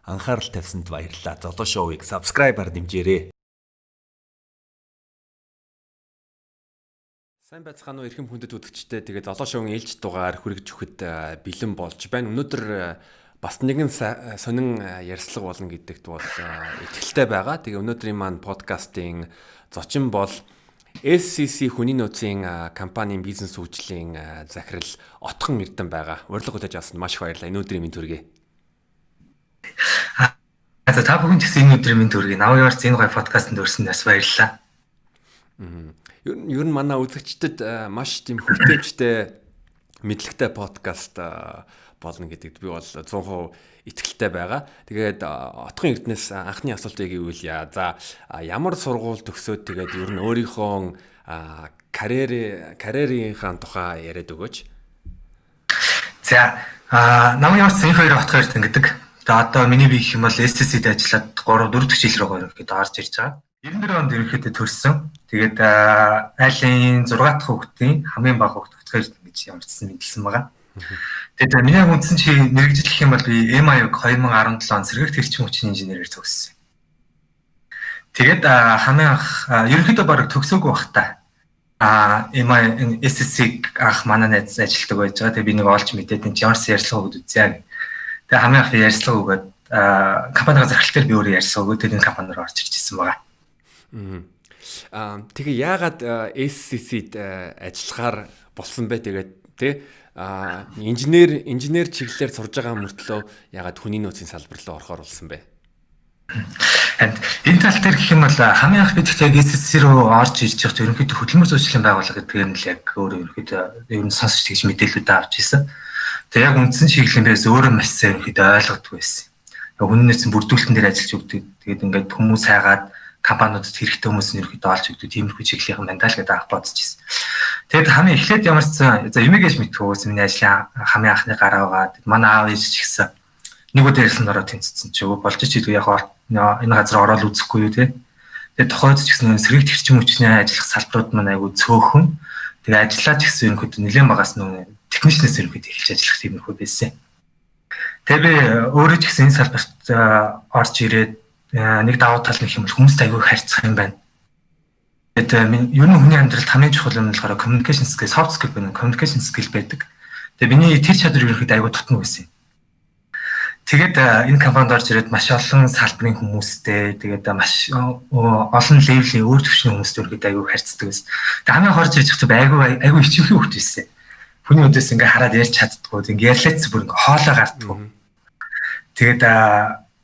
Анхаарал тавьсанд баярлалаа. Золоо шоуыг subscribe-аар дэмжээрэй. Сайн байцгаана уу, эрхэм хүндэт үзэгчдээ. Тэгээд Золоо шоугийн ээлжит дугаар хүргэж өгөхөд бэлэн болж байна. Өнөөдөр бас нэгэн сонин ярилцлага болно гэдэгт бол итгэлтэй байгаа. Тэгээ өнөөдрийн маань подкастын зочин бол SCC хүний нөөцийн компанийн бизнес хөгжлийн захирал Отгон Эрдэнэ байгаа. Урилга хүлээж авсанд маш их баярлалаа. Энэ өдрийн мэнд хүргэе. За, та бүхэн ч гэсэн энэ өдрийн мэнд хүргэе. Намайг ямарч энэ гоё подкастт өрсөнд бас баярлалаа. Ер нь манай үзэгчдэд маш тийм хүртээмжтэй, мэдлэгтэй подкаст болно гэдэгт би бол 100% итгэлтэй байгаа. Тэгээд Отгон Эрдэнээс анхны асуултыг ивэл яа. За, ямар сургууль төгсөөд, тэгээд ер нь өөрийнхөө карьерийнхаа тухай яриад өгөөч. За, намайг ямар ч энэ хоёр Отгон Эрдэнэ гэдэг. Тэгээ одоо миний бие гэх юм бол SCC-д ажиллаад 3 4 дахь жил рүү ерөнхийдөө орж ирж байгаа. 94 онд ерөнхийдөө төрсөн. Тэгээд айлын 6 дахь хүүхдийн хамгийн бага хүүхд Отгон Эрдэнэ гэж ямарчсан мэдлсэн байгаа. Тэгээд миний яг үндсэн чи мэргэжил гэх юм бол би MIU-г 2017 он сэргээгт эрчим хүчний инженерээр төгссөн. Тэгээд хамгийн анх ерөнхийдөө бараг төгсөөгүй бах та. MI SSC анх манай найз ажилладаг байж байгаа. Тэгээд би нэг олж мэдээд энэ ямар ч ярилцлага өгöd үзье. Тэгээд хамгийн анх ярилцлага өгөөд, компанийн захирал дээр би өөрөө ярилцлага өгөөд, тэгээд энэ компани руу орж ирж ирсэн байгаа. Тэгээ яагаад SCC-д ажиллахаар болсон бэ? Тэгээд тий инженер чиглэлээр сурж байгаа мөртлөө яагаад хүний нөөцийн салбар руу орохоор болсон бэ? Энэ тал дээр гэх юм бол хамгийн анх бид яг SSC рүү орж ирж байхад ерөнхийдөө хөдөлмөр зүйчлийн байгууллага гэдэг юм л яг өөрөө ерөнхийдөө ер нь сонсч тэгж мэдээлэлүүд авч ирсэн. Тэгээ яг үндсэн чиглэлийн дээрээс өөрөө маш сайн ерөнхийдөө ойлгодгүй байсан. Яг хүний нөөцийн бүрдүүлэлтэн дээр ажиллаж өгдөг. Тэгээд ингээд хүмүүс хайгаад компаниудад хэрэгтэй хүмүүс нь ерөнхийдөө олж өгдөг тиймэрхүү чиглэлийн юм байна л гэдэг анх бодож ирсэн. Тэгээд хамгийн эхлээд ямар ч сан за юмэг гэж мэдхүү миний ажлын хамгийн анхны гараа байгаа. Манай аав ээж ч гэсэн нэг удаа ярьсан ороо тэнцсэн чи болж ч идэггүй, яг энэ газар ороод үзэхгүй юу те. Тэгээд тухайд ч гэсэн сэргээгт эрчим хүчний ажиллах салбарууд маань айгүй цөөхөн. Тэгээд ажиллаа ч гэсэн ерөнхийдөө нэлээд багаас нөө техничнээс ерөнхийдөө эхэлж ажиллах тиймэрхүү байсан. Тэгээд би өөрөө ч гэсэн энэ салбарт орж ирээд нэг давуу тал нэг юм бол хүмүүстэй айгүй харьцах юм байна. Тэгээд ер нь хүний амьдралд хамгийн чухал юм нь болохоор communication skill, soft skill байна. Communication skill байдаг. Тэгээд миний тэр чадвар ерөнхийдөө айгүй тутмаг байсан юм. Тэгээд энэ компанид орж ирээд маш олон салбарын хүмүүстэй, тэгээд маш олон level ийн, өөр түвшний хүмүүстэй ерөнхийдөө айгүй харьцдаг байсан. Тэгээд хамгийн орж ирж байхдаа би айгүй айгүй ичимхий хөвгт байсан. Хүний өдөөс ингээ хараад ярьж чаддггүй, ингээ ярьлаац бүр ингээ хоолой гардггүй. Тэгээд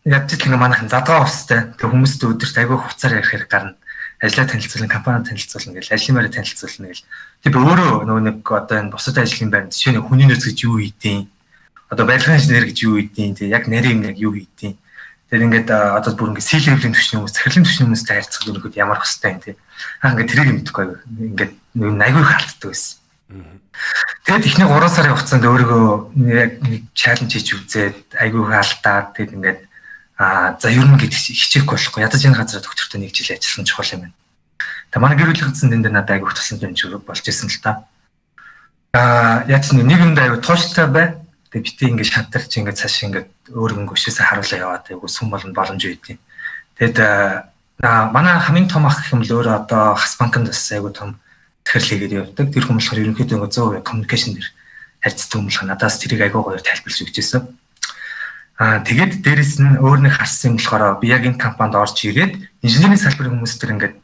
ядч л ингээ манайхан задгаа устай. Тэгээд хүмүүстэй өдөрт айгүй хуцаар ярих хэрэг гарна. Ажлаа танилцуулна, компани танилцуулна гэл, ажлын байраа танилцуулна гэл. Тэг би өөрөө нөгөө нэг одоо энэ бусад ажлын байранд жишээ нь хүний нөөц гэж юу хийдیں۔ Одоо барилгын инженер гэж юу хийдیں। Тэг яг нарийн юм яг юу хийдیں। Тэр ингээд одоо бүр ингээд C level-ийн түвшний хүмүүс, захирлын түвшний хүмүүстэй харьцах ерөнхийдөө ямар хөстэй юм тий. Аа, ингээд тэрийг мэдэхгүй ингээд нэг айгүй их алддаг байсан. Тэгээд эхний 3 сарын хугацаанд өөрийгөө яг нэг challenge хийж үзээд айгүй их алдаад, тэгээд ингээд за, ер нь гэж хичээхгүй болохгүй. Ядаж энэ газар доктортой нэг жил ажилласан чухал юм байна. Тэгээ манай гэр бүлийн энд дээр надад айгүй их тусламж дэмжиг болж исэн л та. Яг нэг юмд айгүй тууштай бай. Тэгээ бити ингээд шантарч, ингээд цааш ингээд өөр өнгө өшөөсөө харуулаа яваад айгүй сүм болно боломж үйдیں. Тэгэд манай хамгийн том ах гэх юм л өөрөө одоо Хас банкнд бас айгүй том захирал хийгээд явдаг. Тэр хүн болохоор ерөнхийдөө ингээд 100% communication дээр харьцдаг юм болохоор надаас тэрийг айгүй гоё тайлбарлаж өгч ирсэн. Тэгээд дээрэс нь өөр нэг харсан юм болохоор би яг энэ компанид орж ирээд инженерийн салбарын хүмүүс төр ингээд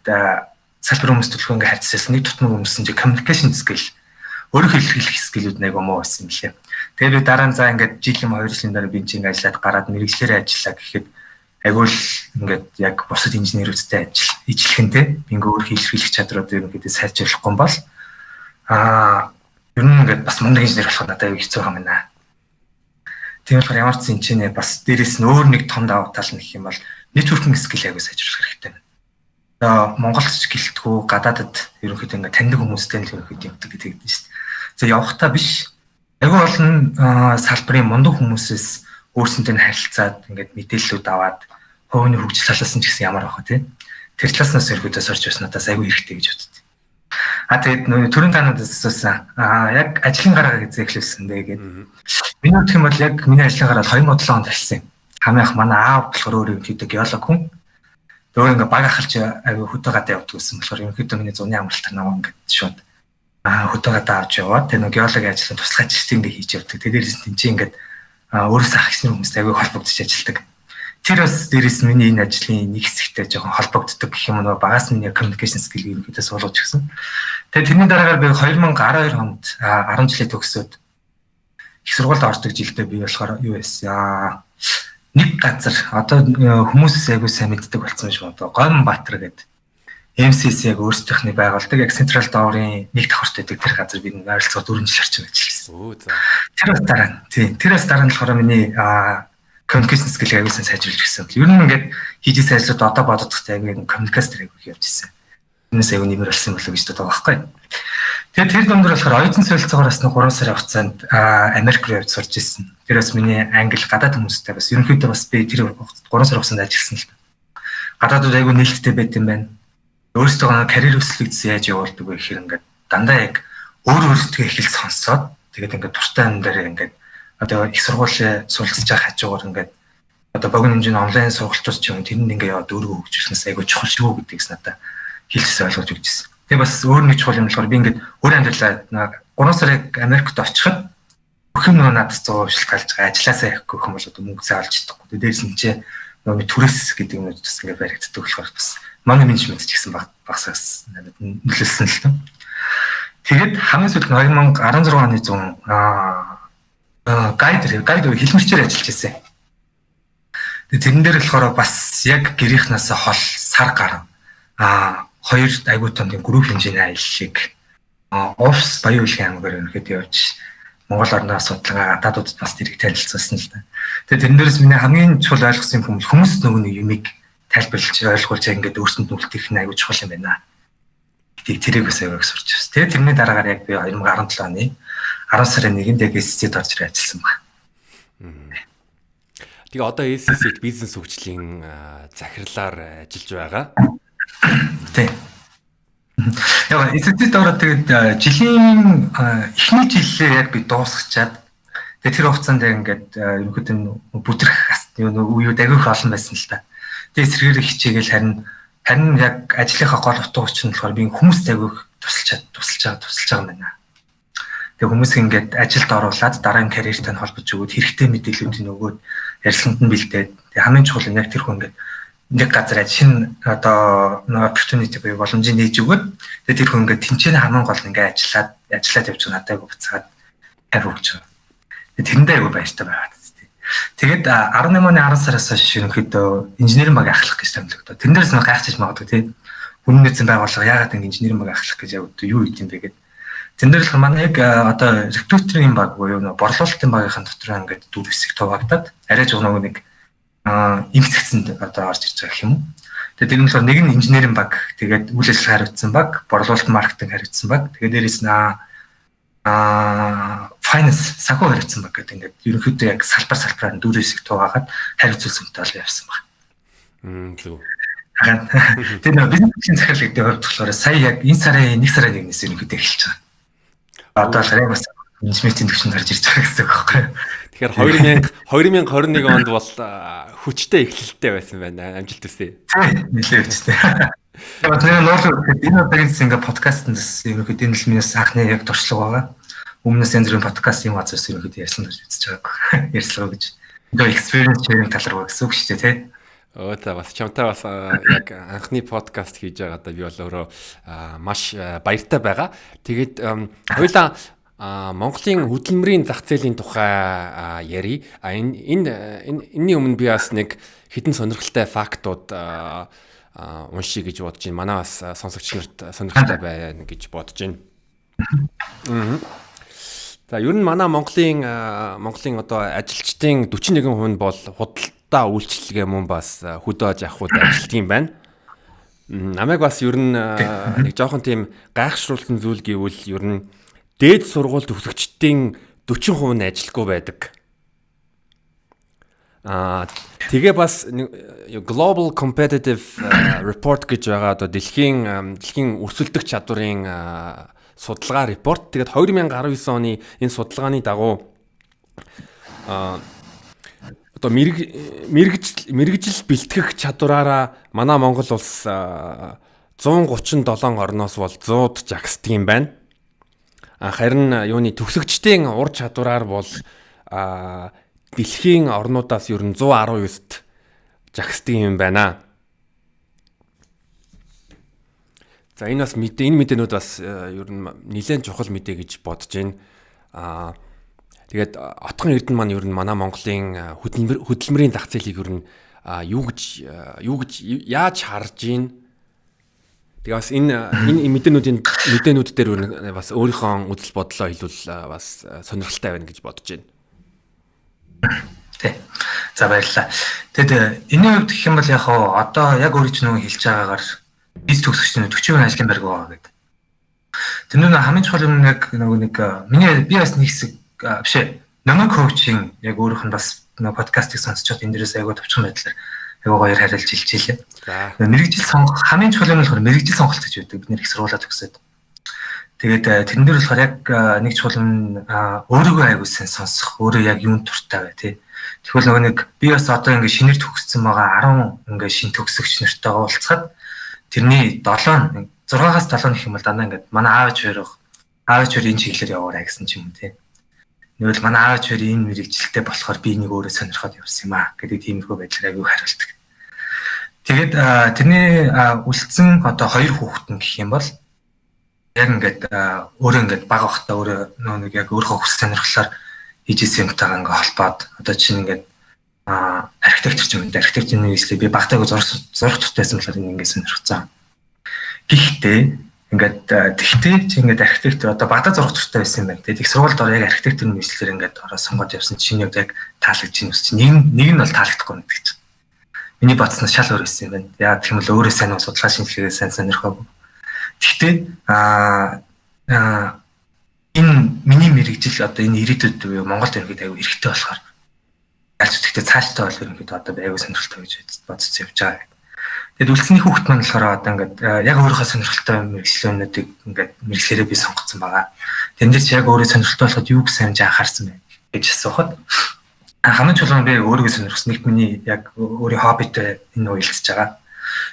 салбарын хүмүүс төлхөө ингээд харьцсан нэг тутмаг хүмүүс чинь communication skill, өөрийнхөө илэрхийлэх skill үүд нэг муу байсан юм лээ. Тэгээд би дараа нь за ингээд жил юм 2 жилийн дараа би чинь ингээд ажиллаад гараад мэргэжлээрээ ажиллаа гэхэд айгүй л ингээд яг бусад инженерүүдтэй ажил ижлэхэн те би ингээд өөрийнхөө илэрхийлэх чадрууд ерөнхийдөө сайжруулахгүй бол ер нь ингээд бас мундаг инженер болох надад аюу хэцүү юм байна. Тийм болохоор ямар ч зэн чинь бас дээрэс нь өөр нэг том давуу тал нь гэх юм бол networking skill аягүй сайжруулах хэрэгтэй байна. Одоо Монголд ч гэлтгүү гадаадад ерөнхийдөө ингээд таньдаг хүмүүстэй л ерөнхийдөө явдаг гэдэг юм шүү дээ. За, явахтаа биш, айгүй олон салбарын мундаг хүмүүсээс өөрсөндөө нь харилцаад ингээд мэдээллүүд аваад хувийн хөгжил талаас нь ч гэсэн ямар байх вэ тий. Тэр талаас нь ерөнхийдөө сурч байсан надаас айгүй хэрэгтэй гэж боддог. А тэгээд нөө түрүүн танаас асуусан. Яг ажлын гараа гэж эхлүүлсэн дээ гэдэг. Миний хувьд юм бол яг миний ажлын гараа 2007 онд эхэлсэн. Хамгийн анх манай аав болохоор өөр ерөнхийдөө геолог хүн. Өөр ингээ баг ахалж аягүй хөдөө гадаа явдаг гэсэн болохоор ерөнхийдөө миний зуны амралтаар намайг ингээд шууд хөдөө гадаа авч яваад, тэгээ нөгөө геологийн ажлын туслах ажилтны ингээ хийж явдаг. Тэгээ дээрээс нь тэнцээ ингээд өөрөөсөө ах ихнэр хүмүүстэй аягүй холбогдож ажилладаг. Тэр бас дээрээс миний энэ ажлын нэг хэсэгтэй жоохон холбогддог гэх юм уу, багаас миний communication skill ерөнхийдөө суулгаж гисэн. Тэгээ тэрний дараагаар би 2012 онд 10 жилээ төгсөөд их сургуульд ордог жилдээ би болохоор юу байсан, нэг газар одоо хүмүүсээс айгүй сайн мэддэг болсон юм шиг, одоо Гоймон Баатар гэдэг MCC яг өөрсдийнхний байгуулдаг, яг Central Door-ын нэг давхарт байдаг тэр газар би ойролцоогоор 4 жил орчим ажилласан. Өө за. Тэр бас дараа нь, тийм, тэр бас дараа нь болохоор миний communication skill айгүй сайн сайжруулж гисэн. Ер нь ингээд хийж исэн ажлууд одоо бододохтой айгүй communication айгүй явж исэн. Энэс айгүй нэмэр болсон болоо гэж боддог байхгүй. Тэгээд тэр дундор болохоор оюутан солилцоогоор бас нэг 3 сарын хугацаанд Америк руу явж сурж исэн. Тэр бас миний англи, гадаад хүмүүстэй бас ерөнхийдөө бас би тэр 3 сарын хугацаанд ажилласан л та. Гадаадууд айгүй нээлттэй байт юм байна. Өөрсдөө карьер өсөлтийг яаж явуулдаг вэ гэхээр ингээд дандаа яг өөр өөрсдөө эхэлж сонсоод, тэгээд ингээд дуртай юм дээр ингээд одоо их сургуулийн суралцж байгаа хажуугаар ингээд одоо богино хэмжээний онлайн сургалтууд ч юм, тэрэнд ингээд яваад өөрийгөө хөгжүүлснээс айгүй чухал шүү гэдгийг надад хэлсэн, ойлгож өгч ирсэн. Тэгээ бас өөр нэг чухал юм болохоор би ингээд өөр амьдралаа 3 сарыг Америкт очиход бүх юм нөгөө надад 100% шалтгаалж байгаа, ажилласаа явахгүй юм бол одоо мөнгө заалж чадахгүй. Тэгээ дээрс нь ч нөгөө түрээс гэдэг юмнууд бас ингээд баригддаг болохоор бас money management ч гэсэн багасаас надад нөлөөлсөн л тоо. Тэгээд хамгийн сүүлд 2016 оны 100 гайд хэлмэрчээр ажиллаж байсан. Тэгээд тэрэн дээр болохоор бас яг гэрийнхнаас хол сар гарan хоёр айгуу том тийм group хэмжээний аяллыг Увс Баян Үйлгийн аймгаар ерөнхийдөө явж Монгол орноос судлаа, гадаадуудад бас тэрийг танилцуулсан л да. Тэгээд тэрэн дээрээс миний хамгийн чухал ойлгосон юм хүмүүс нөгөө нэг юмыг тайлбарлаж, ойлгуулж, ингээд өөрсөнд нүлтэх нь айгуу чухал юм байна гэдгийг тэрийг бас аягүй сурч байна. Тэгээд тэрний дараагаар яг би 2017 оны 10 сарын 1-нд яг SCC-д орж ирээ ажилласан байна. Тэгээ одоо SCC-д бизнес хөгжлийн захирлаар ажиллаж байгаа. Тийм. Яг SCC-д ороод тэгээд жилийн эхний жилээ яг би дуусгачаад, тэгээд тэр хугацаанд яг ингээд ерөнхийдөө бүтрэх юу үеүд агиох олон байсан л та. Тэгээд эсрэгээр хичээгээл харин яг ажлынхаа гол утга учир нь болохоор би хүмүүст агиох тусалж тусалж байгаа тусалж байгаа юм байна. Тэгээ хүмүүс ингээд ажилд оруулаад, дараа нь карьертай нь холбож өгөөд, хэрэгтэй мэдээллүүдийг өгөөд, ярилцлаганд нь бэлдээд, тэгээ хамгийн чухал нь яг тэр хүн ингээд нэг газар шинэ одоо opportunity буюу боломжийг нээж өгөөд, тэгээ тэр хүн ингээд тэнцэнэ хамгийн гол нь ингээд ажиллаад ажиллаад явж байгаа, надад айгу буцаад хайр өгч байгаа. Тэгээ тэрэндээ айгу баяртай байгаад. Тэгээд 18 оны 10 сараас хойш ерөнхийдөө инженерийн баг ахлах гэж томилогдоо. Тэрэн дээрс нэг гайхчих магадгүй, тийм. Үнэн нээсэн байгууллага яагаад ингэ инженерийн баг ахлах гэж яг юу юм бэ гэдэг. Тэн дээр болохоор манай яг одоо recruiter ийн баг буюу нөгөө борлуулалтын багийн дотор ингээд дөрөв хэсэг туваагдаад, арай жоо нөгөө нэг эмгцэгцэнд одоо орж ирж байгаа гэх юм уу. Тэгээд тэр нь болохоор нэг нь инженерийн баг, тэгээд үйл ажиллагаа хариуцсан баг, борлуулалт маркетинг хариуцсан баг, тэгээд дээрэс нь finance санхүү хариуцсан баг гэдэг ингээд ерөнхийдөө яг салбар салбараар дөрөв хэсэг туваагаад хариуцуулсан бол явсан баг. Зөв. Тэр нөгөө бизнесийн захирал гэдэг хувьд болохоор сая яг энэ сарын 1 сарын 1-ээс ерөнхийдөө эхэлж байгаа. Одоо л яг бас менежментийн түвшинд гарч ирж байгаа гэсэн үг байхгүй юу? Тэгэхээр 2000 2021 онд бол хүчтэй эхлэлтэй байсан байна. Амжилт хүсье. Нэлээд хүчтэй. Тэгээд тэр нуурлуу энэ удаагийн ингээ подкастт бас ерөнхийдөө энэ л миний анхны яг туршлага байгаа. Өмнөөс янз бүрийн подкаст юм газар ерөнхийдөө ярьсан гэж үзэж байгааг. Ярьслага гэж. Тэгээ experience sharing тал руу гэсэн үг шүү дээ, тий. Өө за, бас чамтай бас яг анхны подкаст хийж байгаадаа би бол өөрөө маш баяртай байгаа. Тэгээд хоёулаа Монголын хөдөлмөрийн зах зээлийн тухай ярив. А энэ энэ энэний өмнө би бас нэг хэдэн сонирхолтой фактууд уншия гэж бодож байна. Манай бас сонсогч нарт сонирхолтой байна гэж бодож байна. За, ер нь манай Монголын одоо ажилчдын 41% нь бол худалдаа үйлчилгээ мөн бас хөдөө аж ахуйд ажилладаг юм байна. Намайг бас ер нь нэг жоохон тийм гайхшруулсан зүйл гэвэл ер нь дээд сургууль төгсөгчдийн 40% нь ажилгүй байдаг. Тэгээ бас Global Competitive Report гэж байгаа одоо дэлхийн өрсөлдөх чадварын судалгаа report. Тэгээд 2019 оны энэ судалгааны дагуу Одоо мэрэгжил бэлтгэх чадвараараа манай Монгол улс 137 орноос бол 100-д жагсдаг юм байна. Харин юуны төгсөгчдийн ур чадвараар бол дэлхийн орнуудаас ер нь 119-т жагсдаг юм байна. За, энэ бас мэдээ, энэ мэдээнүүд бас ер нь нэлээд чухал мэдээ гэж бодож байна. Тэгээд Отгон Эрдэнэ маань ер нь манай Монголын хөдөлмөрийн зах зээлийг ер нь юу гэж яаж харж байна? Тэгээ бас энэ мэдээнүүд дээр ер нь бас өөрийнхөө үзэл бодлоо хэлвэл бас сонирхолтой байна гэж бодож байна. Тий. За, баярлалаа. Тэгэд энэний хувьд гэх юм бол яг хоо одоо яг өөрөө ч нөгөө хэлж байгаагаар виз төгсөгч нь 40% ажлын байрг байгаа гэдэг. Тэр нэг хамгийн чухал юм яг нөгөө нэг миний би бас нэг хэсэг биш ээ. Номо коучинг яг өөрийнх нь бас нөгөө подкастыг сонсчод энэ дээрээс айгуу товчхон байдлаар айгуу гоёор хариулж хэлж илээ. Мэргэжил сонгох хамгийн чухал юм болохоор мэргэжил сонголт гэж байдаг. Бид нэр их сургуулаа төгсөөд. Тэгээд тэрэн дээр болохоор яг нэг чухал юм өөрийгөө айгуу сайн сонсох, өөрөө яг юунд дуртай вэ, тий. Тэгвэл нөгөө нэг би бас одоо ингээ шинээр төгссөн байгаа 10 ингээ шин төгсөгч нартайгаа уулзахад тэрний 7, 6-аас 7 гэх юм бол дандаа ингээд манай аав ээж хоёр энэ чиглэлээр яваарай гэсэн ч юм уу, тий. Нэгвэл манай аав ээж хоёр энэ мэргэжилтэй болохоор би энийг өөрөө сонирхоод явсан юм аа гэдэг тиймэрхүү байдлаар аягүй хариулдаг. Тэгээд тэрний үлдсэн одоо хоёр хүүхэд нь гэх юм бол яг ингээд өөрөө ингээд бага байхдаа өөрөө нөгөө нэг яг өөрийнхөө хүсэл сонирхлоор хийж исэн юмтайгаа ингээд холбоод, одоо чинь ингээд архитектор ч юм уу, архитектурын мэргэжлээ би багтаа зурах дуртай байсан болохоор энэ ингээд сонирхцсан. Гэхдээ ингээд тэгтээ чи ингээд архитектор одоо багтаа зурах дуртай байсан юм байна. Тэгээд их сургуульд ороо яг архитектурын мэргэжлээр ингээд ороо сонгоод явсан чинь яг таалагдж чинь ус чинь нэг нь бол таалагдахгүй гэдэг чинь. Миний бодсноос шал өөр байсан юм байна. Яг гэх юм бол өөрөө сайн судалгаа шинжилгээгээ сайн сонирхоогүй. Тэгтээ энэ миний мэргэжил одоо энэ ирээдүйд буюу Монголд ерөнхийдөө аягүй хэрэгтэй болохоор ялч тэгтээ цаашдаа бол ерөнхийдөө одоо аягүй сонирхолтой гэж бодож явж байгаа. Тэгэд үлдсэний хүүхэд маань болохоор одоо ингээд яг өөрийнхөө сонирхолтой мэргэжлүүнүүдийг ингээд мэргэжлээрээ би сонгоцсон байгаа. Тэн дээр чи яг өөрөө сонирхолтой болоход юу гэсэн хэмжээ анхаарсан бэ гэж асуухад хамгийн чухал нь би өөрийгөө сонирхсон. Нэгт миний яг өөрийн хоббитой энэ уялдаж байгаа.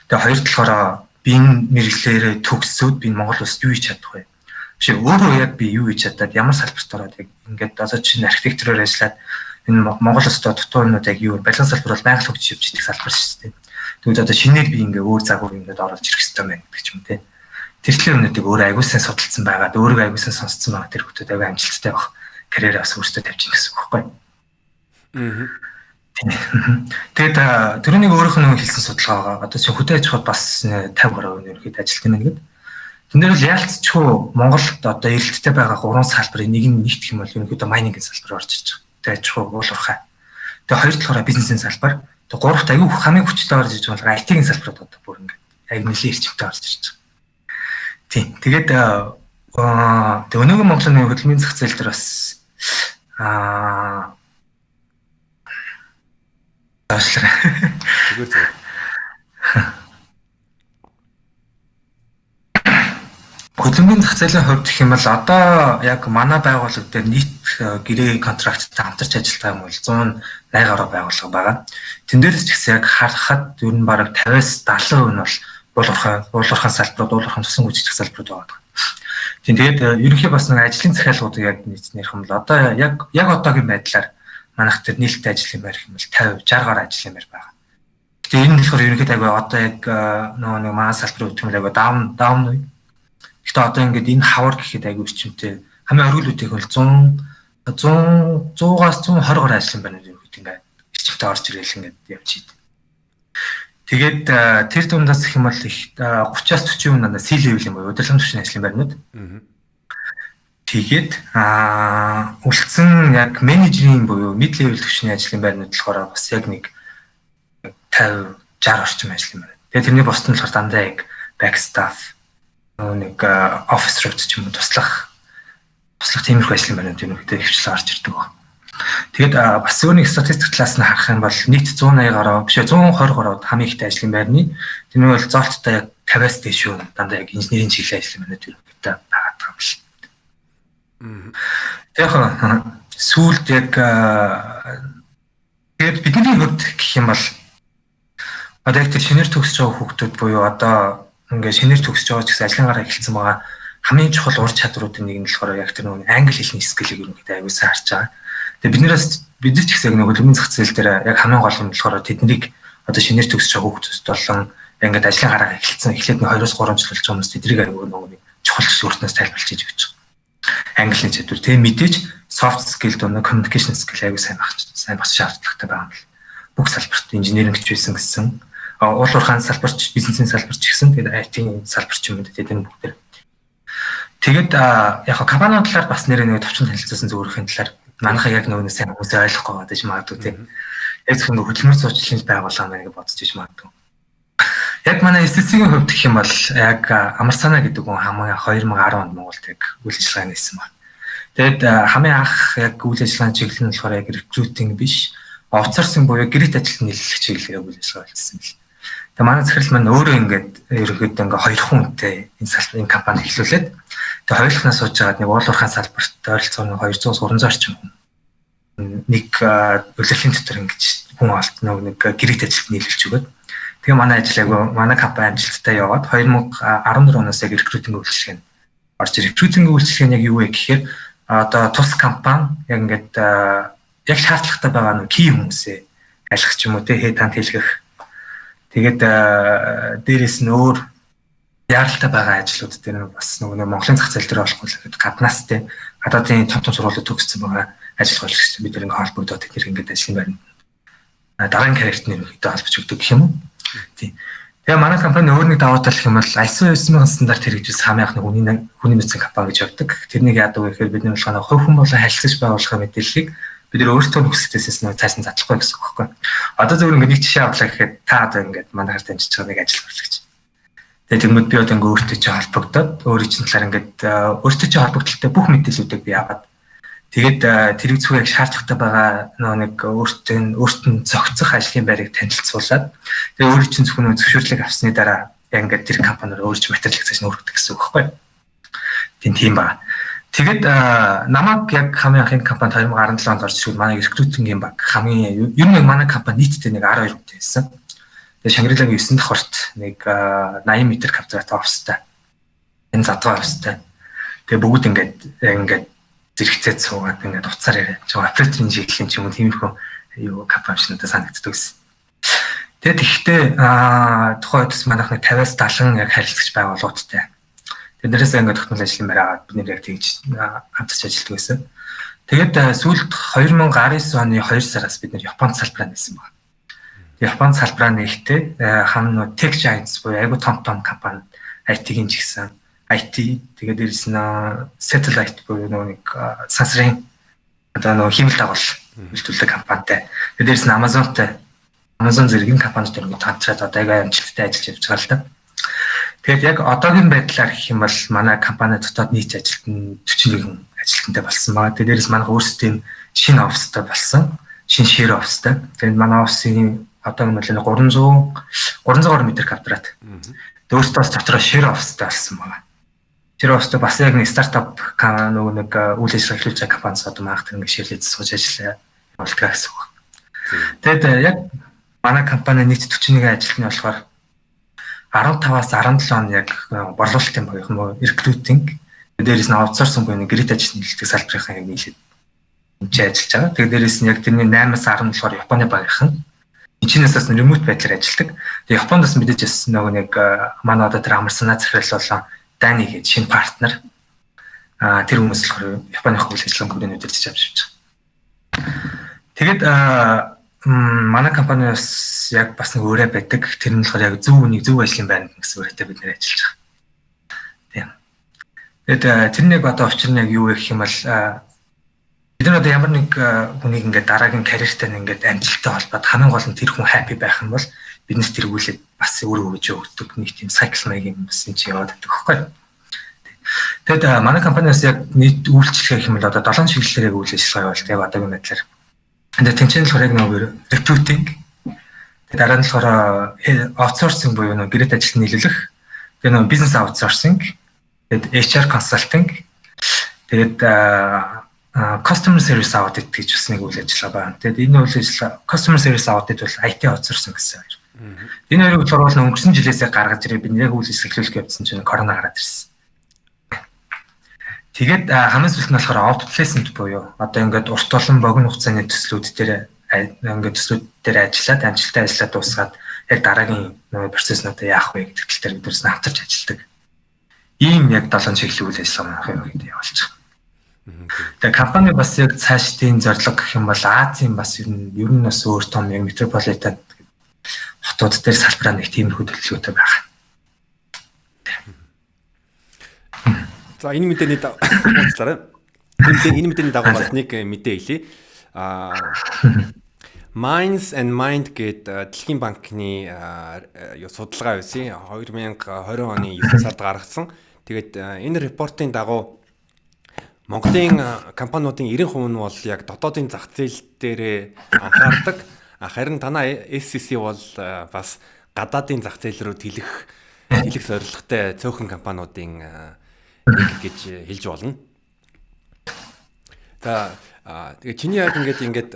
Тэгээ хоёр болохоор би энэ мэргэжлээрээ төгсөөд би Монгол улсад юу хийж чадах вэ? Биш, өөрөө яг би юу хийж чадаад, ямар салбарт ороод, яг ингээд одоо чинь архитектураар ажиллаад энэ Монгол улсад дутуу юмнууд яг юу, барилгын салбар бол байгаль хөгжиж явж идэх салбар шүү дээ. Тэгвэл одоо шинээр би ингээ өөр загвар ингээд оруулж ирэх хэрэгтэй байна гэдэг ч юм, те. Тэр төрлийн юмнуудыг өөрөө аягүй сайн судалсан байгаа, өөрийгөө аягүй сайн сонсцсон байгаа тэр хүмүүс аягүй амжилттай байх карьераа бас өөрсдөө тавьж ийн гэсэн үг байхгүй. Аа. Тэгээд тэрнийг өөрийнх нь хэлсэн судалгаа байгаа. Одоо чи хөдөө аж ахуйд бас 50 гаруй ерөнхийдөө ажилт юм байна гэдэг. Тэн дээр бол яалтчгүй Монголд одоо эрэлттэй байгаа гурван салбарын нэг нь нэгдэх юм бол ерөнхийдөө mining ийн салбар орж ирж байгаа. Тэгээ аж ахуй, уул уурхай. Тэгээ хоёр талаараа бизнесийн салбар. Тэгээ гуравт аюу хамгийн хүчтэй орж ирж байгаа болохоор IT-ийн салбарт одоо бүр ингээд яг нэлээд эрчимтэй орж ирж байгаа. Тийм. Тэгээд тэгээ өнөөгийн Монголын хөдөлмөрийн зах зээл дээр бас аашлаа. Зүгээр зүгээр. Хөдөлмөрийн зах зээлийн хувьд гэх юм бол одоо яг манай байгууллага дээр нийт гэрээ contract тай хамтарч ажилладаг юм бол 180 гаруй байгууллага байгаа. Тэн дээрээс ч гэсэн яг харахад ер нь бараг 50-аас 70% нь бол уул уурхайн салбарууд, уул уурхайн тусан гүйцэтгэх салбарууд байгаа. Тийм, тэгээд ерөнхий бас нэг ажлын захиалгуудыг яг нийт ярих юм бол одоо яг одоогийн байдлаар манайх тэр нээлттэй ажлын байр гэх юм бол 50 60 гаруй ажлын байр байгаа. Гэтэ энэ нь болохоор ерөнхийдөө айгүй одоо яг нөгөө нэг манай салбарын хувьд юм айгүй down үе. Гэтэ одоо ингээд энэ хавар гэхэд айгүй эрчимтэй хамгийн оргил үеийнх бол 100 100 100-аас 120 гаруй ажлын байрнууд ерөнхийдөө ингээд эрчимтэй орж ирэл ингээд явж идэв. Тэгээд тэр дундаас гэх юм бол их 30-аас 40% дандаа C level юм буюу удирдлагын түвшний ажлын байрнууд. Тэгээд үлдсэн яг менежерийн буюу mid level түвшний ажлын байрнууд болохоор бас яг нэг 50 60 орчим ажлын байр. Тэгээд тэрний бусд нь болохоор дандаа яг back staff, нэг офис руу ч юм уу туслах тиймэрхүү ажлын байрнууд ерөнхийдөө хвчлээ орж ирдэг баг. Тэгээд бас өөр нэг статистик талаас нь харах юм бол нийт 180 гаруй биш 120 гаруй хамгийн ихтэй ажлын байрны тэр нэг бол зоолттой яг 50-аас дээш шүү дандаа яг инженерийн чиглэлийн ажлын байрнууд ерөнхийдөө байгаа юм шиг. Яг сүүлд яг Тэгээд бидний хувьд гэх юм бол одоо яг тэр шинээр төгсөж байгаа хүүхдүүд буюу одоо ингээд шинээр төгсөж байгаа ч гэсэн ажлын гараа эхэлсэн байгаа хамгийн чухал ур чадруудын нэг нь болохоор яг тэр нөгөө англи хэлний skill ийг ерөнхийдөө аягүй сайн харж байгаа. Тэгээ бид нар ч гэсэн яг нөгөө хөдөлмөрийн зах зээл дээр яг хамгийн гол нь болохоор тэднийг одоо шинээр төгсөж байгаа хүүхдүүд болон ингээд ажлын гараа эхэлсэн, эхлээд нэг 2-3 жил болж байгаа хүмүүс, тэднийг аягүй нөгөө нэг чухал өртнөөс тайлбарлаж хийж өгч байгаа. Английн чадвар. Тэгээ мэдээж soft skill доо communication skill аягүй сайн байх шаардлагатай байгаа юм л. Бүх салбарт, инженеринг ч байсан гэсэн, уул уурхайн салбарч, бизнесийн салбарч гэсэн, тэгээд IT-ийн салбарч юм уу, тэгээд энэ бүгд. Тэгээд яг компанийн талаар бас нэр нэг товчон танилцуулсан зөвөрхийн талаар манайхаа яг нөгөө сайн хүмүүсээ ойлгохгүй байгаа гэж магадгүй, тийм. Яг зөвхөн хөдөлмөр зуучлалын байгууллага мэн гэж бодож иж магадгүй. Яг манай SSC-ийн хувьд гэх юм бол яг Амарсана гэдэг хүн хамгийн 2010 онд Монголд яг үйл ажиллагаа нээсэн байна. Тэгээд хамгийн анх яг үйл ажиллагааны чиглэл нь болохоор яг recruiting биш, outsourcing буюу гэрээт ажилд нийлүүлэх чиглэлээр үйл ажиллагаа болсон юм л. Тэгээ манай захирал маань өөрөө ингээд ерөнхийдөө ингээд хоёр хүнтэй энэ салбар, энэ компани эхлүүлээд, тэгээ хоёулахнаа сууж байгаад нэг уул уурхайн салбарт ойролцоогоо 200 300 орчим хүн нэг улирлын дотор ингэж хүн олт нэг гэрээт ажилд нийлүүлж өгөөд, тэгээ манай ажил айгу, манай компани амжилттай яваад 2014 оноос яг recruiting үйлчилгээ орж. Recruiting үйлчилгээ нь яг юу вэ гэхээр одоо тус компани яг ингээд яг шаардлагатай байгаа нэг key хүмүүсээ алих ч юм уу те, head hunt хийлгэх. Тэгээд дээрэс нь өөр яаралтай байгаа ажлууд дээр нь бас нөгөө Монголын зах зээл дээр болохгүй л гэхэд гаднаас те, гадаадын том том сургуулиуд төгссөн байгаа ажил голч бид нар ингээ холбогдоод тэд ингээд ажлын байранд дараагийн карьерт нь ерөнхийдөө холбож өгдөг гэх юм уу. Тийм. Тэгээ манай компани өөр нэг давуу тал гэх юм бол ISO 9000 стандарт хэрэгжүүлсэн хамгийн анхны хүний нөөцийн компани гэж явдаг. Тэрнийг яадаг вэ гэхээр бидний болохоор хувь хүн болон харилцагч байгууллагын мэдээллийг бид нар өөрсдөө нөхцөлтэйсээс нэг цааш нь задлахгүй гэсэн үг байхгүй. Одоо зөвхөн ингээд нэг жишээ авлаа гэхэд та одоо ингээд манайхаар дамжиж байгаа нэг ажил гэрлэгч. Тэгээ тэгмэд би одоо ингээд өөртөө чи холбогдоод, өөрийн чинь талаар ингээд өөртөө чи холбогдлолтой бүх мэдээллүүдийг би аваад, тэгээд тэрийг зүгээр яг шаардлагатай байгаа нөө нэг өөртөө нь өөрт нь зохицох ажлын байрыг танилцуулаад, тэгээ өөрийн чинь зөвхөн зөвшөөрлийг авсны дараа яг ингээд тэр компаниар өөрч материалыг цааш нь өргөдөг гэсэн үг байхгүй. Тийм ба. Тэгээд намайг яг хамгийн анхны компанид 2017 онд орж ирэхэд манай recruiting ийн баг хамгийн ер нь манай компани нийтдээ нэг 12 хүнтэй байсан. Тэгээд Шангрилагийн 9 давхарт нэг 80 м квадрат офистай. Энэ задгай офистай. Тэгээд бүгд ингээд зэрэгцээд суугаад ингээд уцаар яриад жоо операторын чиглэлийн ч юм уу, тиймэрхүү юу компани шиг надад санагддаг гэсэн. Тэгээд тэгэхдээ тухайн үед манайх нэг 50-аас 70 яг харилцагч байгууллагуудтай. Тэднэрээс ингээд тогтмол ажлын байр аваад бид нэр яг тэгж хамтарч ажилладаг байсан. Тэгээд сүүлд 2019 оны 2 сараас бид нэр Японд салбараа нээсэн байна. Японд салбараа нээхдээ хам нөө tech giants буюу айгу том том компани IT-ийн ч гэсэн IT, тэгээд дээрэс нь satellite буюу нөгөө нэг сансрын одоо нөгөө хиймэл дагуул үйлдвэрлэдэг компанитай. Тэгээд дээрэс нь Amazon-тай, Amazon зэргийн компаниуд ингээд хамтраад одоо айгу амжилттай ажиллаж явж байгаа л да. Тэгээд яг одоогийн байдлаар гэх юм бол манай компани дотоод нийт ажилтан 41 ажилтнтай болсон байгаа. Тэгээд дээрэс манай өөрсдийн шинэ офистай болсон. Шинэ share офистай. Тэгээд манай офисын одоо нь бол 300 300 гаруй метр квадрат. Тэгээд өөрсдөө бас дотроо share офистай болсон байгаа. Share офистай бас яг нэг стартап нөгөө нэг үйл ажиллагаа эхлүүлж байгаа компаниас одоо маах тэр нэг share лээд сууж ажиллаа явуулдаг гэсэн үг. Тэгээд яг манай компани нийт 41 ажилтны болохоор 15-аас 17 он яг борлуулалтын баг юм уу, recruiting, дээрээс нь outsourcing буюу нэг гэрээт ажил нийлдэг салбарынхаа яг нийлээд энэ ч ажиллаж байгаа. Тэгээ дээрээс нь яг тэрний 8-аас 10 болохоор Японы багийнхан энэчнээс бас remote байдлаар ажилладаг. Тэгээ Японд бас мэдээж бас нөгөө нэг манай одоо тэр Амарсана захирал болон Дани гэж шинэ партнер, тэр хүмүүс болохоор Японы үйл ажиллагааны хүрээнд удирдах авч явж байгаа. Тэгээд манай компани бас яг бас нэг өөрөө байдаг. Тэр нь болохоор яг зөв үнийг зөв ажлын байранд гэсэн үрээтэй бид нэр ажиллаж байгаа. Тийм. Тэгээд тэр нэг одоо учир нь яг юу вэ гэх юм бол бид нар одоо ямар нэг хүнийг ингээд дараагийн карьертай ингээд амжилттай холбоод, хамгийн гол нь тэр хүн happy байх юм бол биднес тэргүүлээд бас өөр өгөж өгдөг нэг тийм cycle маягийн бас энэ чи яваад байдаг байхгүй. Тэгэд манай компаниас яг нийт үйлчлэгээ гэх юм бол одоо 7 чиглэлээр яг үйл ажиллагаа явуулдаг яг одоогийн байдлаар. Тэгээд тэнцэн болохоор яг нөгөө recruiting. Тэгээд дараа нь болохоор outsourcing буюу нөгөө гэрээт ажилд нийлүүлэх. Тэгээд нөгөө business outsourcing. Тэгээд HR consulting. Тэгээд Customer service audit гэж бас нэг үйл ажиллагаа байна. Тэгээд энэ үйл ажиллагаа customer service audit бол IT outsourcing гэсэн хоёр. Энэ хоёрыг болохоор өнгөрсөн жилээсээ гаргаж ирээ, би яг үйл ажиллагаа эхлүүлэх явдсан чинь корона гараад ирсэн. Тэгээд хамгийн сүүлд нь болохоор outplacement буюу одоо ингээд урт болон богино хугацааны төслүүд дээр, ингээд төслүүд дээр ажиллаад, амжилттай ажиллаад дуусгаад яг дараагийн нөгөө процесснуудаа яах вэ гэдэг тал дээр бид нар хамтарч ажилладаг. Ийм яг долоон чиглэлийн үйл ажиллагаа манайх юм гэдэг явуулж байгаа. Тэгээ компани бас яг цаашдын зорилго гэх юм бол Азийн бас ер нь бас өөр том яг метрополитен хотууд дээр салбараа нэг тиймэрхүү төлөвлөгөөтэй байгаа. За, энэ мэдээний уучлаарай. Энэ мэдээний дагуу бас нэг мэдээ хэлье. Mines and Mind гээд Дэлхийн банкны юу судалгаа байсан. 2020 оны 9 сард гаргасан. Тэгээд энэ report ын дагуу Монголын компаниудын 90% нь бол яг дотоодын зах зээл дээрээ анхаардаг. Харин танай SCC бол бас гадаадын зах зээл рүү тэлэх зорилготой цөөхөн компаниудын нэг гэж хэлж болно. За, тэгээ чиний яг ингээд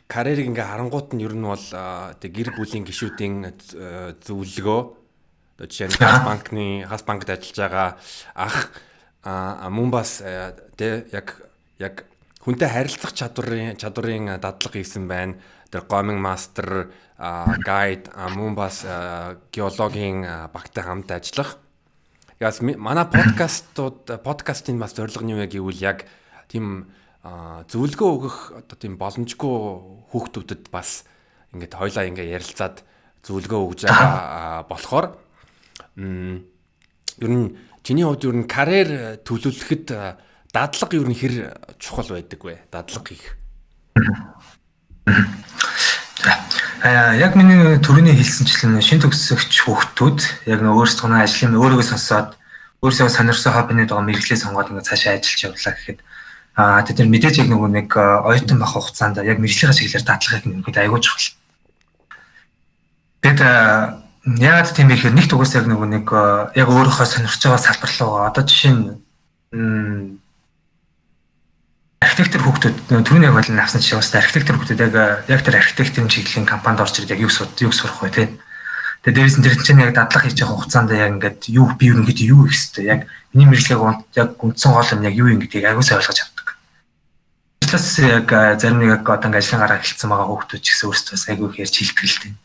карьерийг ингээ харангуут нь ер нь бол тэг гэр бүлийн гишүүдийн зөвлөгөө, одоо жишээ нь Хас банкд ажиллаж байгаа ах, мөн бас тэ яг хүнтэй харилцах чадварын дадлага хийсэн байна. Тэр гоминг мастер, гайд, мөн бас геологийн багтай хамт ажиллах. Ягас манай подкастын бас зорилго нь юу вэ гэвэл яг тийм зөвлөгөө өгөх одоо тийм боломжгүй хүүхдүүдэд бас ингээд хоёлаа ингээд ярилцаад зөвлөгөө өгж байгаа болохоор ер нь чиний хувьд ер нь карьер төлөвлөхөд дадлага ер нь хэр чухал байдаг вэ? Дадлага хийх. За. Яг миний түрүүний хэлсэнчлэн шинэ төгсөгч хүүхдүүд яг нөө өөрсдөө ажлын өөрийгөө сонсоод, өөрсдөө сонирхсан хоббины дагуу мэргэжлээ сонгоод ингээд цаашаа ажиллаж явлаа гэхэд тэд нар мэдээж яг нөгөө нэг оюутан байх хугацаанд яг мэргэжлийнхаа чиглэлээр дадлагыг нь ерөнхийдөө аягүй чухал. Тэгэд яагаад тийм бэ гэхээр нэгт угаас яг нөгөө нэг яг өөрийнхөө сонирхож байгаа салбар руу, одоо жишээ нь архитектор хүүхдүүд, түрүүний яг бодлон авсан жишээ бас архитектор хүүхдүүд яг тэр архитекторын чиглэлийн компанид орж ирээд яг юу сурах вэ те. Тэгээ дээрээс нь тэр чинь яг дадлага хийж байгаа хугацаанд яг ингээд юу би ерөнхийдөө юу хийх хэвтэй, яг миний мэргэжлийг яг үндсэн гол юм яг юу юм гэдгийг аягүй сайн ойлгож авдаг. Талаас яг зарим нэг яг одоо ингээд ажлын гараа эхэлсэн байгаа хүүхдүүд ч гэсэн өөрсдөө бас аягүй их ярьж хэлдэг л дээ.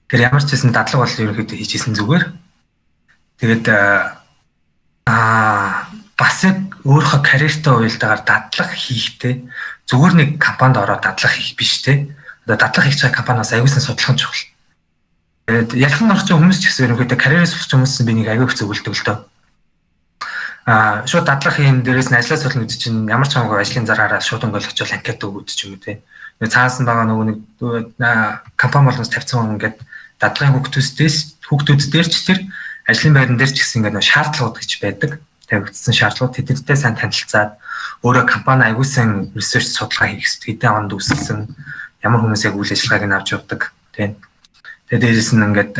Тэр ямар ч байсан дадлага бол ерөнхийдөө хийжсэн зүгээр. Тэгээд бас яг өөрийнхөө карьертай уялдаагаар дадлага хийхдээ зүгээр нэг компанид ороод дадлага хийх биш те. Одоо дадлага хийж байгаа компаниас аягүй сайн судлах нь чухал. Тэгээд ялхан орч хүмүүс ч гэсэн ерөнхийдөө карьерээс сурч хүмүүс би нэг аягүй их зөвлөдөг л дөө. Шууд дадлага хийн, дээрээс нь ажлаа солино гэдэг чинь ямар ч хамаагүй ажлын зараараа шууд өнгөлөж очивол анкет өгөөд ч юм уу те. Нэг цаасан байгаа нөгөө нэг компани болгоноос тавьсан ингээд дадлагын хүүхдүүд дээр ч тэр ажлын байран дээр ч гэсэн ингээд шаардлагууд гэж байдаг. Тавигдсан шаардлагууд тэднэртэй сайн танилцаад өөрөө компани аягүй сайн research судалгаа хийх хэрэгтэй. Хэдэн онд үүсэлсэн, ямар хүмүүс яг үйл ажиллагааг нь авч явдаг тийм. Тэгээ дээрээс нь ингээд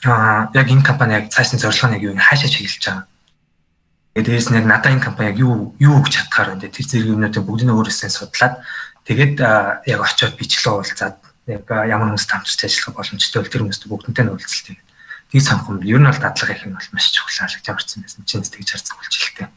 яг энэ компани яг цааш нь зорилго нь яг юу, хаашаа чиглэж байгаа. Тэгээ дээрээс нь яг надаа энэ компани яг юу юу өгч чадхаар байна. Тэр зэрэг юмнуудыг бүгдийг нь өөрөөсөө судлаад тэгээд яг очиод бичлэг уулзаад яг ямар хүмүүстэй хамтарч ажиллах боломжтой бол тэр хүмүүстэй бүгдэнтэй нь уулзалт тэгээд тийг сонгох юм. Ер нь бол дадлага их нь бол маш чухал гэж ямарчсан байсан. Чинс тэгж харцсан болж илтэй.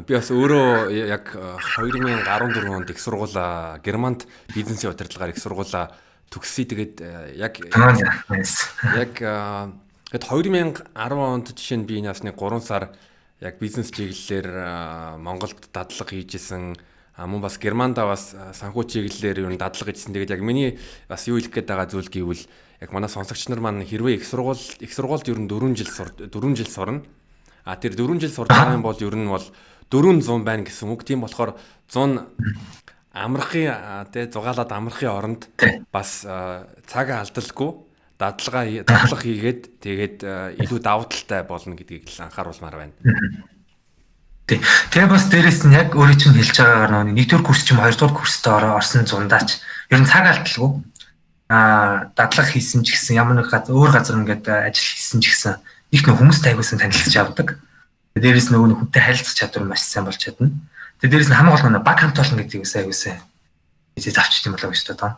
Би бас өөрөө яг 2014 онд их сургуулаа Германд бизнесийн удирдлагаар их сургуулаа төгсөе. Тэгээд яг яг тэгэд 2010 онд жишээ нь би энэ бас нэг 3 сар яг бизнес чиглэлээр Монголд дадлага хийжсэн. Мөн бас Германда бас санхүү чиглэлээр ер нь дадлага хийжсэн. Тэгээд яг миний бас юу хэлэх гээд байгаа зүйл гэвэл яг манай сонсогч нар маань хэрвээ их сургуульд ер нь 4 жил сурна. А тэр 4 жил сурж байгаа юм бол ер нь бол 400 байна гэсэн үг. Тийм болохоор 100 амрахын тий зугаалаад амрахын оронд бас цаг алдалгүй дадлага хийгээд тэгээд илүү давуу талтай болно гэдгийг л анхааруулмаар байна. Тий. Тэгээ бас дээрэс нь яг өөрөө чинь хэлж байгаагаар нөгөө нэгдүгээр курс ч юм хоёрдугаар курстээ орсон зундаач ер нь цаг алдалгүй дадлага хийсэн ч гэсэн ямар нэг газар өөр газар ингээд ажил хийсэн ч гэсэн их нөх хүмүүстэй аягуулсан танилцж авдаг. Дээрээс нөгөө нэг хүнтэй харилцах чадвар маш сайн болж чадна. Тэгээ дээрээс нь хамгийн гол нь баг хамт олон гэдгийг бас аягүй сайн эзэж авчт юм болоо гэж бодоо.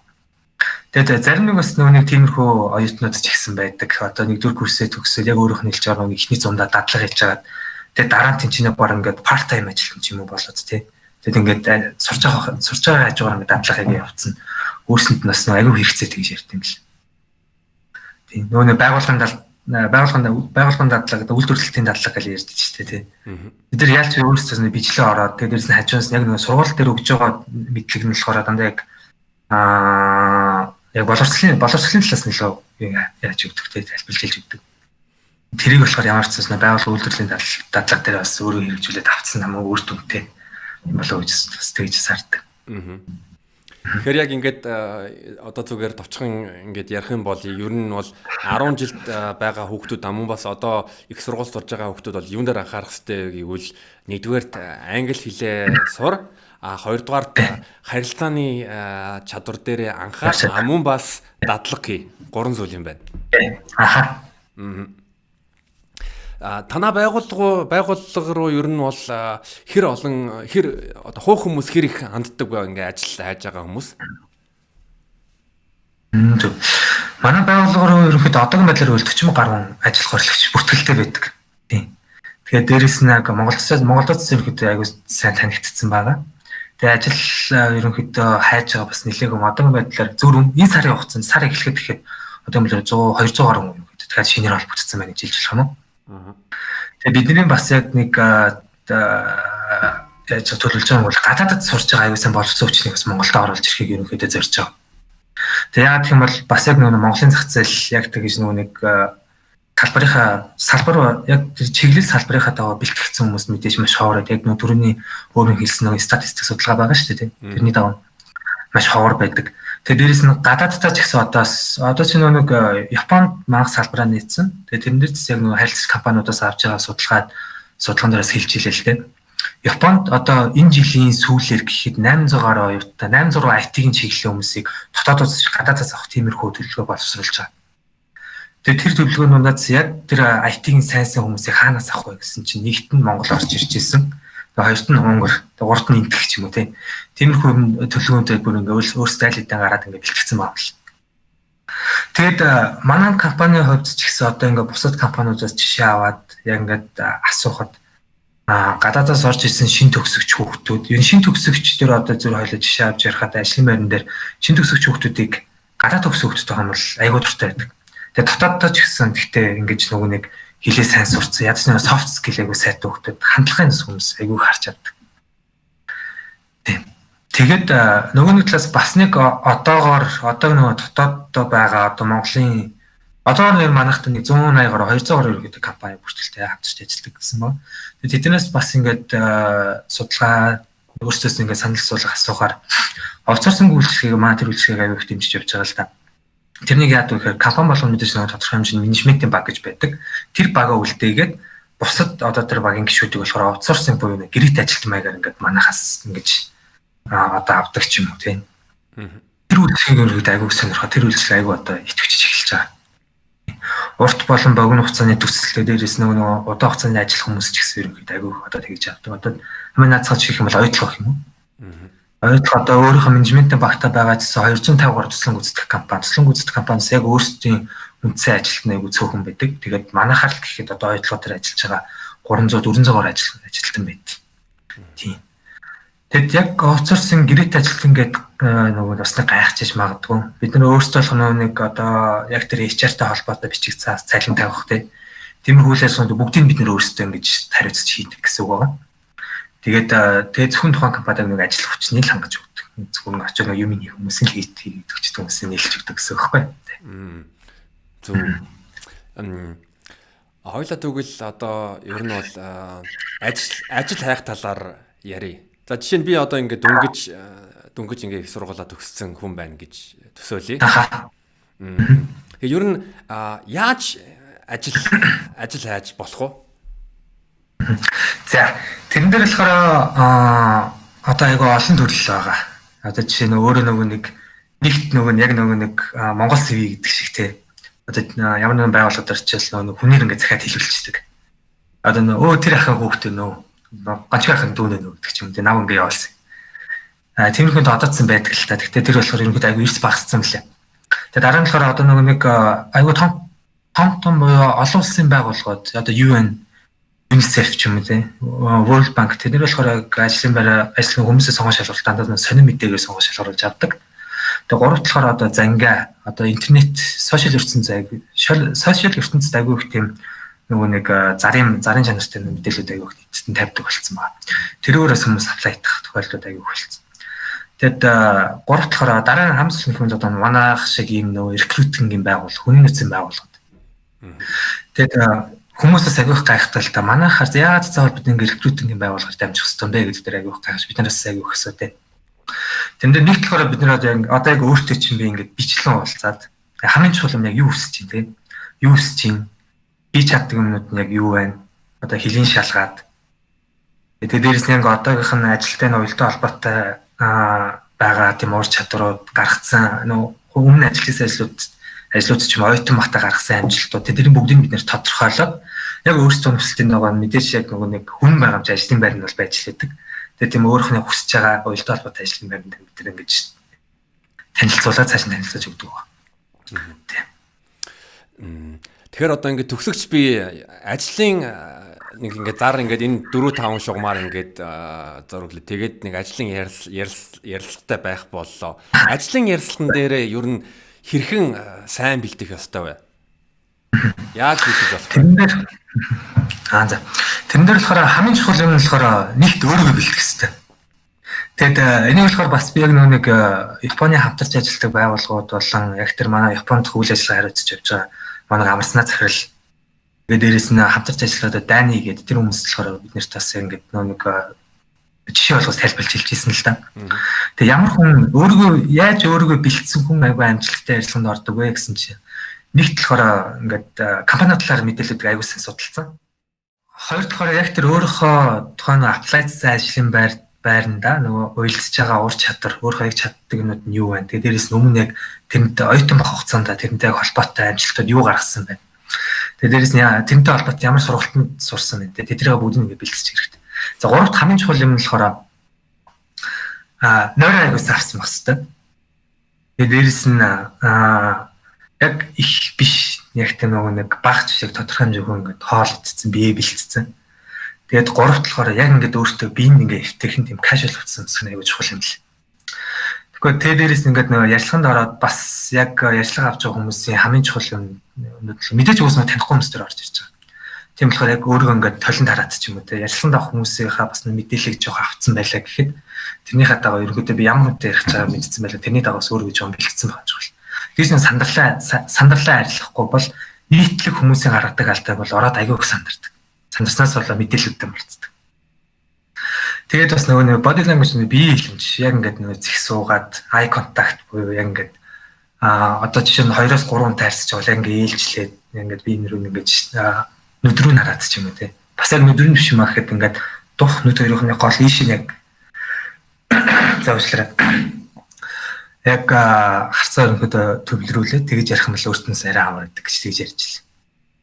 Тэгээд зарим нэг бас нөгөө нэг тиймэрхүү оюутнууд ч ихсэн байдаг. Одоо нэгдүгээр курсээ төгсөөд яг өөрөөх нь хэлж байгаа нэг ихний зундаа дадлага хийж хагаад тэгээд дараа нь тэнцэнэ бар ингээд part time ажилтан ч юм уу болоод тий. Тэгэд ингээд сурч байгаа хажуугаар ингээд дадлага хийгээ явцсан. Өөрсөнд нь бас нөгөө аягүй хэрэгцээ тэгж ярьд юм л. Тийм, нөгөө нэг байгууллагын дадлага, үйлдвэрлэлтийн дадлага гэж ярьдаг шүү дээ тий. Бид нар ялч өөрсдөөс нь бичлээ ороод тэгээд дээрс нь хажуунаас яг нөгөө сургууль дээр өгж байгаа мэдлэг нь болохоор дандаа яг яг боловсролын талаас нь илүү яаж өгдөг те, тайлбарлаж хэлж өгдөг. Тэрийг болохоор ямар ч зүйл байгууллага үйлдвэрлэлийн дадлага дээр бас өөрөө хэрэгжүүлээд авцсан намайг үр дүнтэй юм болоо гэж бас тэгж сардаг. Тэгэхээр яг ингээд одоо зүгээр товчхон ингээд ярих юм бол ер нь бол 10 жилд байгаа хүүхдүүд мөн бас одоо их сургууль сурж байгаа хүүхдүүд бол юун дээр анхаарах хэрэгтэй гэвэл нэгдүгээрт англи хэлээ сур, а хоёрдугаарт харилцааны чадвар дээр анхаар, мөн бас дадлага хий. Гурван зүйл юм байна. Аха. А танаа байгууллага руу ер нь бол хэр олон, хэр одоо хуух хүмүүс хэр их ханддаг вэ, ингээ ажил хайж байгаа хүмүүс? Зөв. Манай байгууллага руу ерөнхийдөө одоогийн байдлаар 40 гаруй ажил хорлогч бүртгэлтэй байдаг. Тийм. Тэгэхээр дээрэс нь яг Монголд ерөнхийдөө айгүй сайн танигдсан байгаа. Тэгээ ажил ерөнхийдөө хайж байгаа бас нэлээг одоогийн байдлаар зөв энэ сарын хугацаанд, сар эхлэхэд гэхэд одоо юм 100 200 гаруй хүн ерөнхийдөө тэгэхээр шинээр холбогдсон байна гэж хэлж болох юм уу? Тэгээ бидний бас яг нэг яаж төлөвлөж байгаа юм бол гадаадд сурж байгаа аюул сан боловсон хүчнийг бас Монголд оруулж ирэхийг ерөнхийдөө зорж байгаа. Тэгээ яагаад гэх юм бол бас яг нөгөө Монголын зах зээл яг тэгж нөгөө нэг талбарынхаа салбар, яг тэр чиглэл салбарынхаа дагуу бэлтгэгдсэн хүмүүс мэдээж маш ховор, яг нөгөө түрүүний өөрийн хэлсэн нөгөө статистик судалгаа байгаа шүү дээ. Тэрний дагуу маш ховор байдаг. Тэгээ дээрэс нь гадааддаа ч гэсэн одоо ч нөгөө нэг Японд манх салбараа нийцсэн. Тэгээ тэрэн дээр ч яг нөгөө харилцагч компаниудаас авч байгаа судалгаан дээрээс хэлж илээ л дээ. Японд одоо энэ жилийн сүүлээр гэхэд 800 гаруй оюутан, 800 IT-ийн чиглэлийн хүмүүсийг дотоодоос гадаадаас авах тиймэрхүү төлөвлөгөө боловсруулж байгаа. Тэгээ тэр төлөвлөгөөнүүдээс яг тэр IT-ийн сайн сайн хүмүүсийг хаанаас авах вэ гэсэн чинь нэгт нь Монгол орж ирж исэн. Тэгээ хоёрт нь Унгар, тэгээ гуравт нь Энтэх ч юм уу тийм. Тиймэрхүү төлөвлөгөөнтэй бүр ингээ өөрсдөө аль хэдийн гараад ингээ бэлтгэсэн байна л. Тэгэд манай компанийн хувьд ч гэсэн одоо ингээ бусад компаниудаас жишээ аваад яг ингээд асуухад гадаадаас орж ирсэн шин төгсөгч хүүхдүүд, энэ шин төгсөгч дээр одоо зүр хойлоо жишээ авч ярихад ажлын байран дээр шин төгсөгч хүүхдүүдийг гадаад төгссөн хүүхдтэй юм бол айгүй дуртай байдаг. Тэгээ дотооддоо ч гэсэн гэхдээ ингэж нөгөө нэг хэлээ сайн сурцсан, ядч нэг soft skill айгүй сайтай хүүхдүүд хандлагын хүмүүс айгүй харж авдаг. Тийм. Тэгээд нөгөө нэг талаас бас нэг одоогоор одоо нөгөө дотооддоо байгаа одоо Монголын одоогоор нэр манайхад нэг 180 гаруй 200 гаруй ерөнхийдөө компани бүртгэлтэй хамтарч ажилладаг гэсэн ба. Тэгээд тэднээс бас ингээд судалгаа өөрсдөөс ингээд санал асуулга асуухаар аутсорсинг үйлчлэгийг, манай тэр үйлчлэгийг аягүй их дэмжиж явж байгаа л да. Тэрнийг яадаг вэ гэхээр компани болгоно мэдээж нэг тодорхой хэмжээний менежментийн баг гэж байдаг. Тэр багаа үлдээгээд бусад одоо тэр багийн гишүүдийг болохоор аутсорсинг буюу гэрээт ажилтан маягаар ингээд манайхаас ингэж одоо авдаг ч юм уу тийм. Тэр үйлчлэгийг ерөнхийдөө айгүй сонирхоо, тэр үйлчлэг айгүй одоо идэвхжиж эхэлж байгаа. Урт болон богино хугацааны төсөлтөө дээрээс нөгөө удаан хугацааны ажиллах хүмүүс ч гэсэн ерөнхийдөө айгүй одоо тэгж авдаг. Одоо хамгийн наацхан гэх юм бол ойдлого гэх юм уу? Ойдлого одоо өөрийнхөө менежментийн багтаа байгаа ч гэсэн 250 гаруй туслан гүйцэтгэх компани. Туслан гүйцэтгэх компаниас яг өөрсдийн үндсэн ажилтны айгүй цөөхөн байдаг. Тэгээд манайхаар л гэхэд одоо ойдлого дээр ажиллаж байгаа 300 400 гаруй ажилтан байдаг. Тийм. Тэгэд яг аутсорсинг гэрээт ажилтан гэдэг нөгөө бас нэг гайхчихж магадгүй. Бид нар өөрсдөө болох нөгөө нэг одоо яг тэр HR-тай холбоотой бичиг цаас цалин тавих те. Тиймэрхүү үйл ажиллагаанд бүгдийг бид нар өөрсдөө ингэж хариуцаж хийдэг гэсэн үг байгаа. Тэгээд тэгээ зөвхөн тухайн компанид нэг ажил хүчнийг л хангаж өгдөг. Зөвхөн очиж нэг юм хийх хүмүүсийн л хийдэг хүмүүсийн нийлж өгдөг гэсэн үг байхгүй. Зөв. Хоёлаа тэгвэл одоо ер нь бол ажил хайх талаар ярив. За жишээ нь би одоо ингээд дөнгөж ингээд их сургуулаа төгссөн хүн байна гэж төсөөлье. Тэгээ ер нь яаж ажил хайж болох вэ? За тэрэн дээр болохоор одоо айгүй олон төрөл байгаа. Одоо жишээ нь өөрөө нөгөө нэг нэгт нөгөө яг нөгөө нэг Монгол CV гэдэг шиг те. Одоо ямар нэгэн байгууллагад орчвол нөгөө хүнээр ингээд захиад хэлүүлчихдэг. Одоо нөө тэр ахын хүүхдээ нөө гончиг ахын дүүнэ нөө гэдэг ч юм те нам ингээ явуулсан. А тиймэрхүү одоодсан байдаг л та. Гэхдээ тэр болохоор ерөнхийдөө айгүй эрс багассан мөлий. Тэгээ дараа нь болохоор одоо нөгөө нэг айгүй том том том буюу олон улсын байгууллагууд одоо UN, UNICEF ч юм уу те World Bank тэд нар болохоор ажлын байраа ажлын хүмүүсээ сонгон шалгуулт дандаа сонин мэдээгээр сонгон шалгаруулж авдаг. Тэгээ гурав болохоор одоо зангаа одоо интернет сошиал ертөнцийн айгүй сошиал ертөнцид айгүй их тийм нөгөө нэг зарын зарын чанартай мэдээлүүд айгүй их нийтэд тавьдаг болсон байна. Тэрөөрөөс хүмүүс apply хийх тохиолдлууд айгүй их болсон. Тэгэд гурав болохоор дараа нь хамгийн сүүлийн хүн одоо манайх шиг ийм нөгөө recruiting-ийн байгууллага, хүний нөөцийн байгууллагууд. Тэгэд хүмүүсээс айгүй их гайхдаг л та. Манайхаар яагаад заавал бид ингэ recruiting-ийн байгууллагаар дамжих хэрэгтэй юм бэ гэдэг дээр айгүй их гайхаж бид нараас айгүй их асуудаг. Тэн дээр нэг талаараа бид нар одоо яг өөртөө чинь би ингээд бичлэн уулзаад хамгийн чухал юм яг юу хүсэж чинь те юу хүсэж чинь би чаддаг юмнууд нь яг юу байна одоо хэлийн шалгаад тэгээ дээрэс нь яг одоогийнх нь ажилтай нь уялдаа холбоотой байгаа тийм ур чадварууд гаргацсан нөө өмнө ажилласан ажлууд ажлууд ч юм оюутан багтаа гаргасан амжилтууд тэрийн бүгдийг бид нэр тодорхойлоод яг өөрсдөө нөхцөлийн нөгөө мэдээж яг нөгөө нэг хүн байгаа юм чи ажлын байр нь бол байж лээдэг. Тэгээ тийм өөрөх нь хүсэж байгаа уялдаа холбоотой ажлын байранд бид нар ингэж танилцуулаад цааш нь танилцаж өгдөг байна. Тийм. Тэгэхээр одоо ингээд төгсөгч би ажлын нэг ингээд зар ингээд энэ 4 5 шугамар ингээд зураглаа. Тэгээд нэг ажлын ярилцлагатай байх боллоо. Ажлын ярилцлаган дээрээ ер нь хэрхэн сайн бэлдэх ёстой вэ? Яаж бэлдэж болох вэ? Тэрэн дээр аа за. Тэрэн дээр болохоор хамгийн чухал юм нь болохоор нэгт өөрийгөө бэлдэх ёстой. Тэгэд энийг болохоор бас би яг нэг Японы хамтарч ажилладаг байгууллагууд болон яг тэр манай Японд үйл ажиллагаа хариуцж явж байгаа манай амарснаа захирал тэгээд дээрэс нь хамтарч ажилладаг Дани гэдэг тэр хүмүүс болохоор бид нарт бас ингээд нэг жишээ болгож тайлбарлаж хэлж ирсэн л да. Тэгээ ямар хүн өөрийгөө яаж өөрийгөө бэлдсэн хүн айгүй амжилттай ажиллаганд ордог вэ гэсэн чинь нэгт болохоор ингээд компани талаар мэдээлэлүүд айгүй сайн судалсан. Хоёр дахь яг тэр өөрийнхөө тухайн apply-дсан ажлын байр байранда нөгөө уялдж байгаа ур чадвар, өөрийнхөө яг чаддаг юмнууд нь юу вэ? Тэгээ дээрэс нь өмнө яг тэрнтэй оюутан байх хугацаанд тэрнтэй холбоотой амжилтууд юу гаргасан бэ? Тэгээ дээрэс нь тэрнтэй холбоотой ямар сургалтанд сурсан бэ? Тэгээ тэднийг бүгдийг ингэ бэлтгэж хэрэгтэй. За гурав дахь хамгийн чухал юм нь болохоор нойроо айгуу авсан байх хэрэгтэй. Тэгээ дээрэс нь яг их биш яг тийм нөгөө нэг баг жишээ тодорхой хэмжээгүй ингээд хоол идсэн, бие бэлтцсэн. Тэгээд гуравт болохоор яг ингээд өөртөө биеийн ингээд эвтэйхэн тийм casual хувцас өмсөх нь аягүй чухал юм л. Тэгэхээр тэ дээрээс ингээд нөгөө ярилцлаганд ороод бас яг ярилцлага авч байгаа хүмүүсийн хамгийн чухал юм мэдээж уус нэг танихгүй хүмүүс төр орж ирж байгаа. Тийм болохоор яг өөрийгөө ингээд толон тараат ч юм уу те ярилцлаганд авах хүмүүсийнхаа бас мэдээллийг жоох авцсан байлаа гэхэд тэрнийхээ дагуу ерөнхийдөө би ямар хүнтэй ярих чагаа мэдсэн байлаа тэрний дагуу өөрийгөө жоон бэлтгэсэн байгаа чухал. Тэгээс нь сандарлаа арилгахгүй бол нийтлэг хүмүүсийн гаргадаг алдааг бол ороод аягүй их сандардаг. Сандарснаас болоо мэдээлэлтэй мартдаг. Тэгээд бас нөгөө нэг body language нэг бие хэлэмж яг ингээд нөгөө зэх суугаад eye contact буюу яг ингээд одоо жишээ нь 2-оос 3 тайрсаж байгаа ингээд ээлжлээд ингээд би нэр ингээд нүд рүү нараад ч юм уу те. Бас яг нүд рүү биш юм аа гэхэд ингээд дух нүд хоёрын гол ийш нь яг за уучлаарай. Яг харцаа ерөнхийдөө төвлөрүүлээд тэгэж ярих юм бол өөртөө арай амар гэдэг гэж тэгж ярьж л.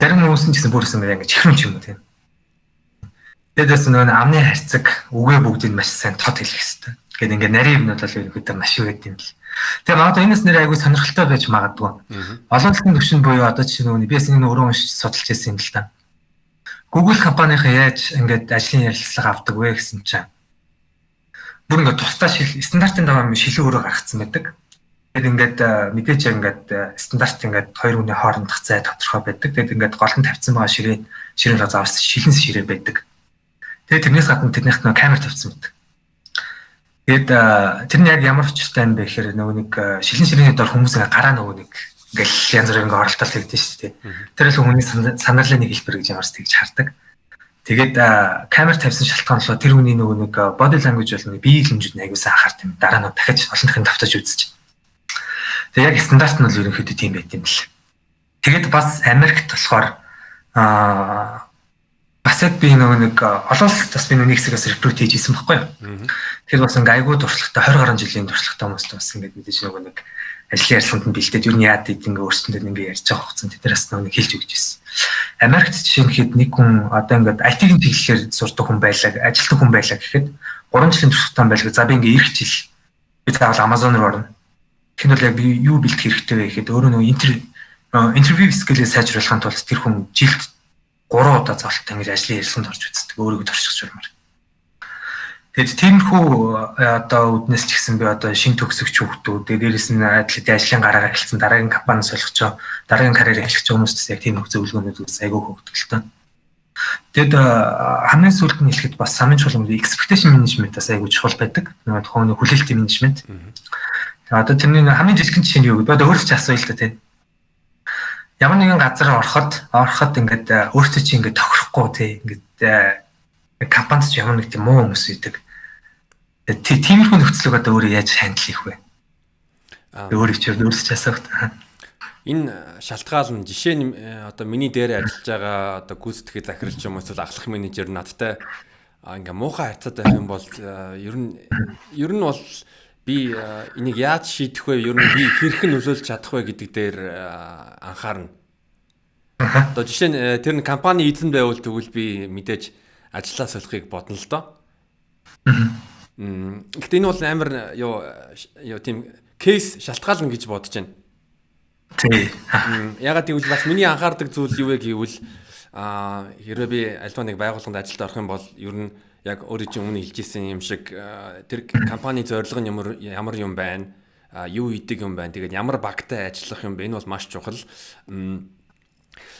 Зарим хүмүүс нь ч гэсэн бүрсэн ингээд чихрэн ч юм уу те. Тэгээд бас нөгөө амны харьцаг үгээ бүгдийг маш сайн тод хэлэх хэрэгтэй. Ингээд ингээд нарийн юмнууд бол ерөнхийдөө маш юу гэдэг юм л. Тэгээ магадгүй энэс нэр айгүй сонирхолтой байж магадгүй. Олон улсын түвшинд буюу одоо чинь нөгөө би бас энэ өөрөө уншиж судалж байсан юм л та. Google компанийнхаа яаж ингээд ажлын ярилцлага авдаг вэ гэсэн чинь бүр ингээд тусдаа шил стандартын дагуу шилэн өөрөө гаргацсан байдаг. Тэгээд ингээд мэдээж ингээд стандарт ингээд хоёр хүний хоорондох зай тодорхой байдаг. Тэгээд ингээд гол нь тавьсан байгаа ширээ ширээн заавал шилэн ширээ байдаг. Тэгээд тэрнээс гадна тэрнийх нь камер тавьсан байдаг. Тэгээд тэр нь яг ямар учиртай юм бэ гэхээр нөгөө нэг шилэн ширээний дор хүмүүс ингээ гараа нөгөө нэг ингээл янз бүрийн ингээ оролдол хийгдэн шүү дээ. Тэр л хүний санаарлын нэг хэлбэр гэж ямарс тэгж хардаг. Тэгээд камер тавьсан шалтгаан болохоор тэр хүний нөгөө нэг body language бол бие хэлэмжүүд нь аягүй сайн анхаарт юм. Дараа нь дахиж олон дахин давтаж үзэж. Тэгээд яг стандарт нь бол ерөнхийдөө тийм байт юм л. Тэгээд бас Америкт болохоор бас яг би нөгөө нэг олон улсад бас би нэг хэсгээс recruit хийж исэн байхгүй юу. Тэгэхээр бас ингээ айгүй туршлагатай 20 гаруй жилийн туршлагатай хүмүүст бас ингээ мэдээж нөгөө нэг ажлын ярилцлаганд нь бэлдээд ер нь яад ид ингээ өөрсөндөө ингээ ярьж байгаа хугацаанд тэд нар бас нөгөө нэг хэлж өгч ирсэн. Америкт жишээ нь хэд нэг хүн одоо ингээд IT-ийн чиглэлээр сурдаг хүн байлаа, ажилтдаг хүн байлаа гэхэд 3 жилийн туршлагатай байлаа. За би ингээд ирэх жил би заавал Amazon руу орно. Тэгэхэд бол яг би юу бэлтгэх хэрэгтэй вэ гэхэд өөрөө нөгөө интервью skill ээ сайжруулахын тулд тэр хүн жилд 3 удаа золттой ингэж ажлын ярилцлаганд орж үздэг. Өөрийгөө туршиж чурмаар. Тэгэд тиймэрхүү одоо үднэс ч гэсэн би одоо шин төгсөгч хүүхдүүд, тэгээд дээрэс нь ажлын гараагаа эхэлсэн дараагийн компани солихч, дараагийн карьер эхлэх хүмүүст яг тийм зөвлөгөөнүүд үс айгүй өгдөг л тоо. Тэгэд хамгийн сүүлд нь хэлэхэд бас хамгийн чухал юм expectation management бас айгүй чухал байдаг. Нөгөө тухайн хүлээлтийн менежмент. Тэгээ одоо тэрний хамгийн жижигхэн жишээ нь юу гэдэг? Одоо өөрөө ч асууя л да, тийм. Ямар нэгэн газар ороход ингээд өөртөө чи ингээд тохирохгүй, тий, ингээд компанид ч ямар нэг тийм муу хүмүүс үйдэг. Тиймэрхүү нөхцөлөг одоо өөрөө яаж handle хийх вэ? Өөрөө ч өөрсдөө ч асуух. Энэ шалтгаал нь жишээ нь одоо миний дээр ажиллаж байгаа одоо гүйцэтгэх захирал ч юм уу эсвэл ахлах менежер надтай ингээ муухай харьцаад байх юм бол ер нь бол би энийг яаж шийдэх вэ? Ер нь би хэрхэн нөлөөлж чадах вэ гэдэг дээр анхаарна. Одоо жишээ нь тэр нь компани эзэн байвал тэгвэл би мэдээж ажлаа солихыг бодно л доо. Гэхдээ энэ бол амар юу тийм case шалтгаална гэж бодож байна. Тий. Ягаад гэвэл бас миний анхаардаг зүйл юу вэ гэвэл хэрвээ би альва нэг байгууллаганд ажилд орох юм бол ер нь яг өөрийн чинь өмнө хэлжсэн юм шиг тэр компани зорилго нь ямар ямар юм байна, юу идэг юм байна, тэгээд ямар багтай ажиллах юм бэ, энэ бол маш чухал.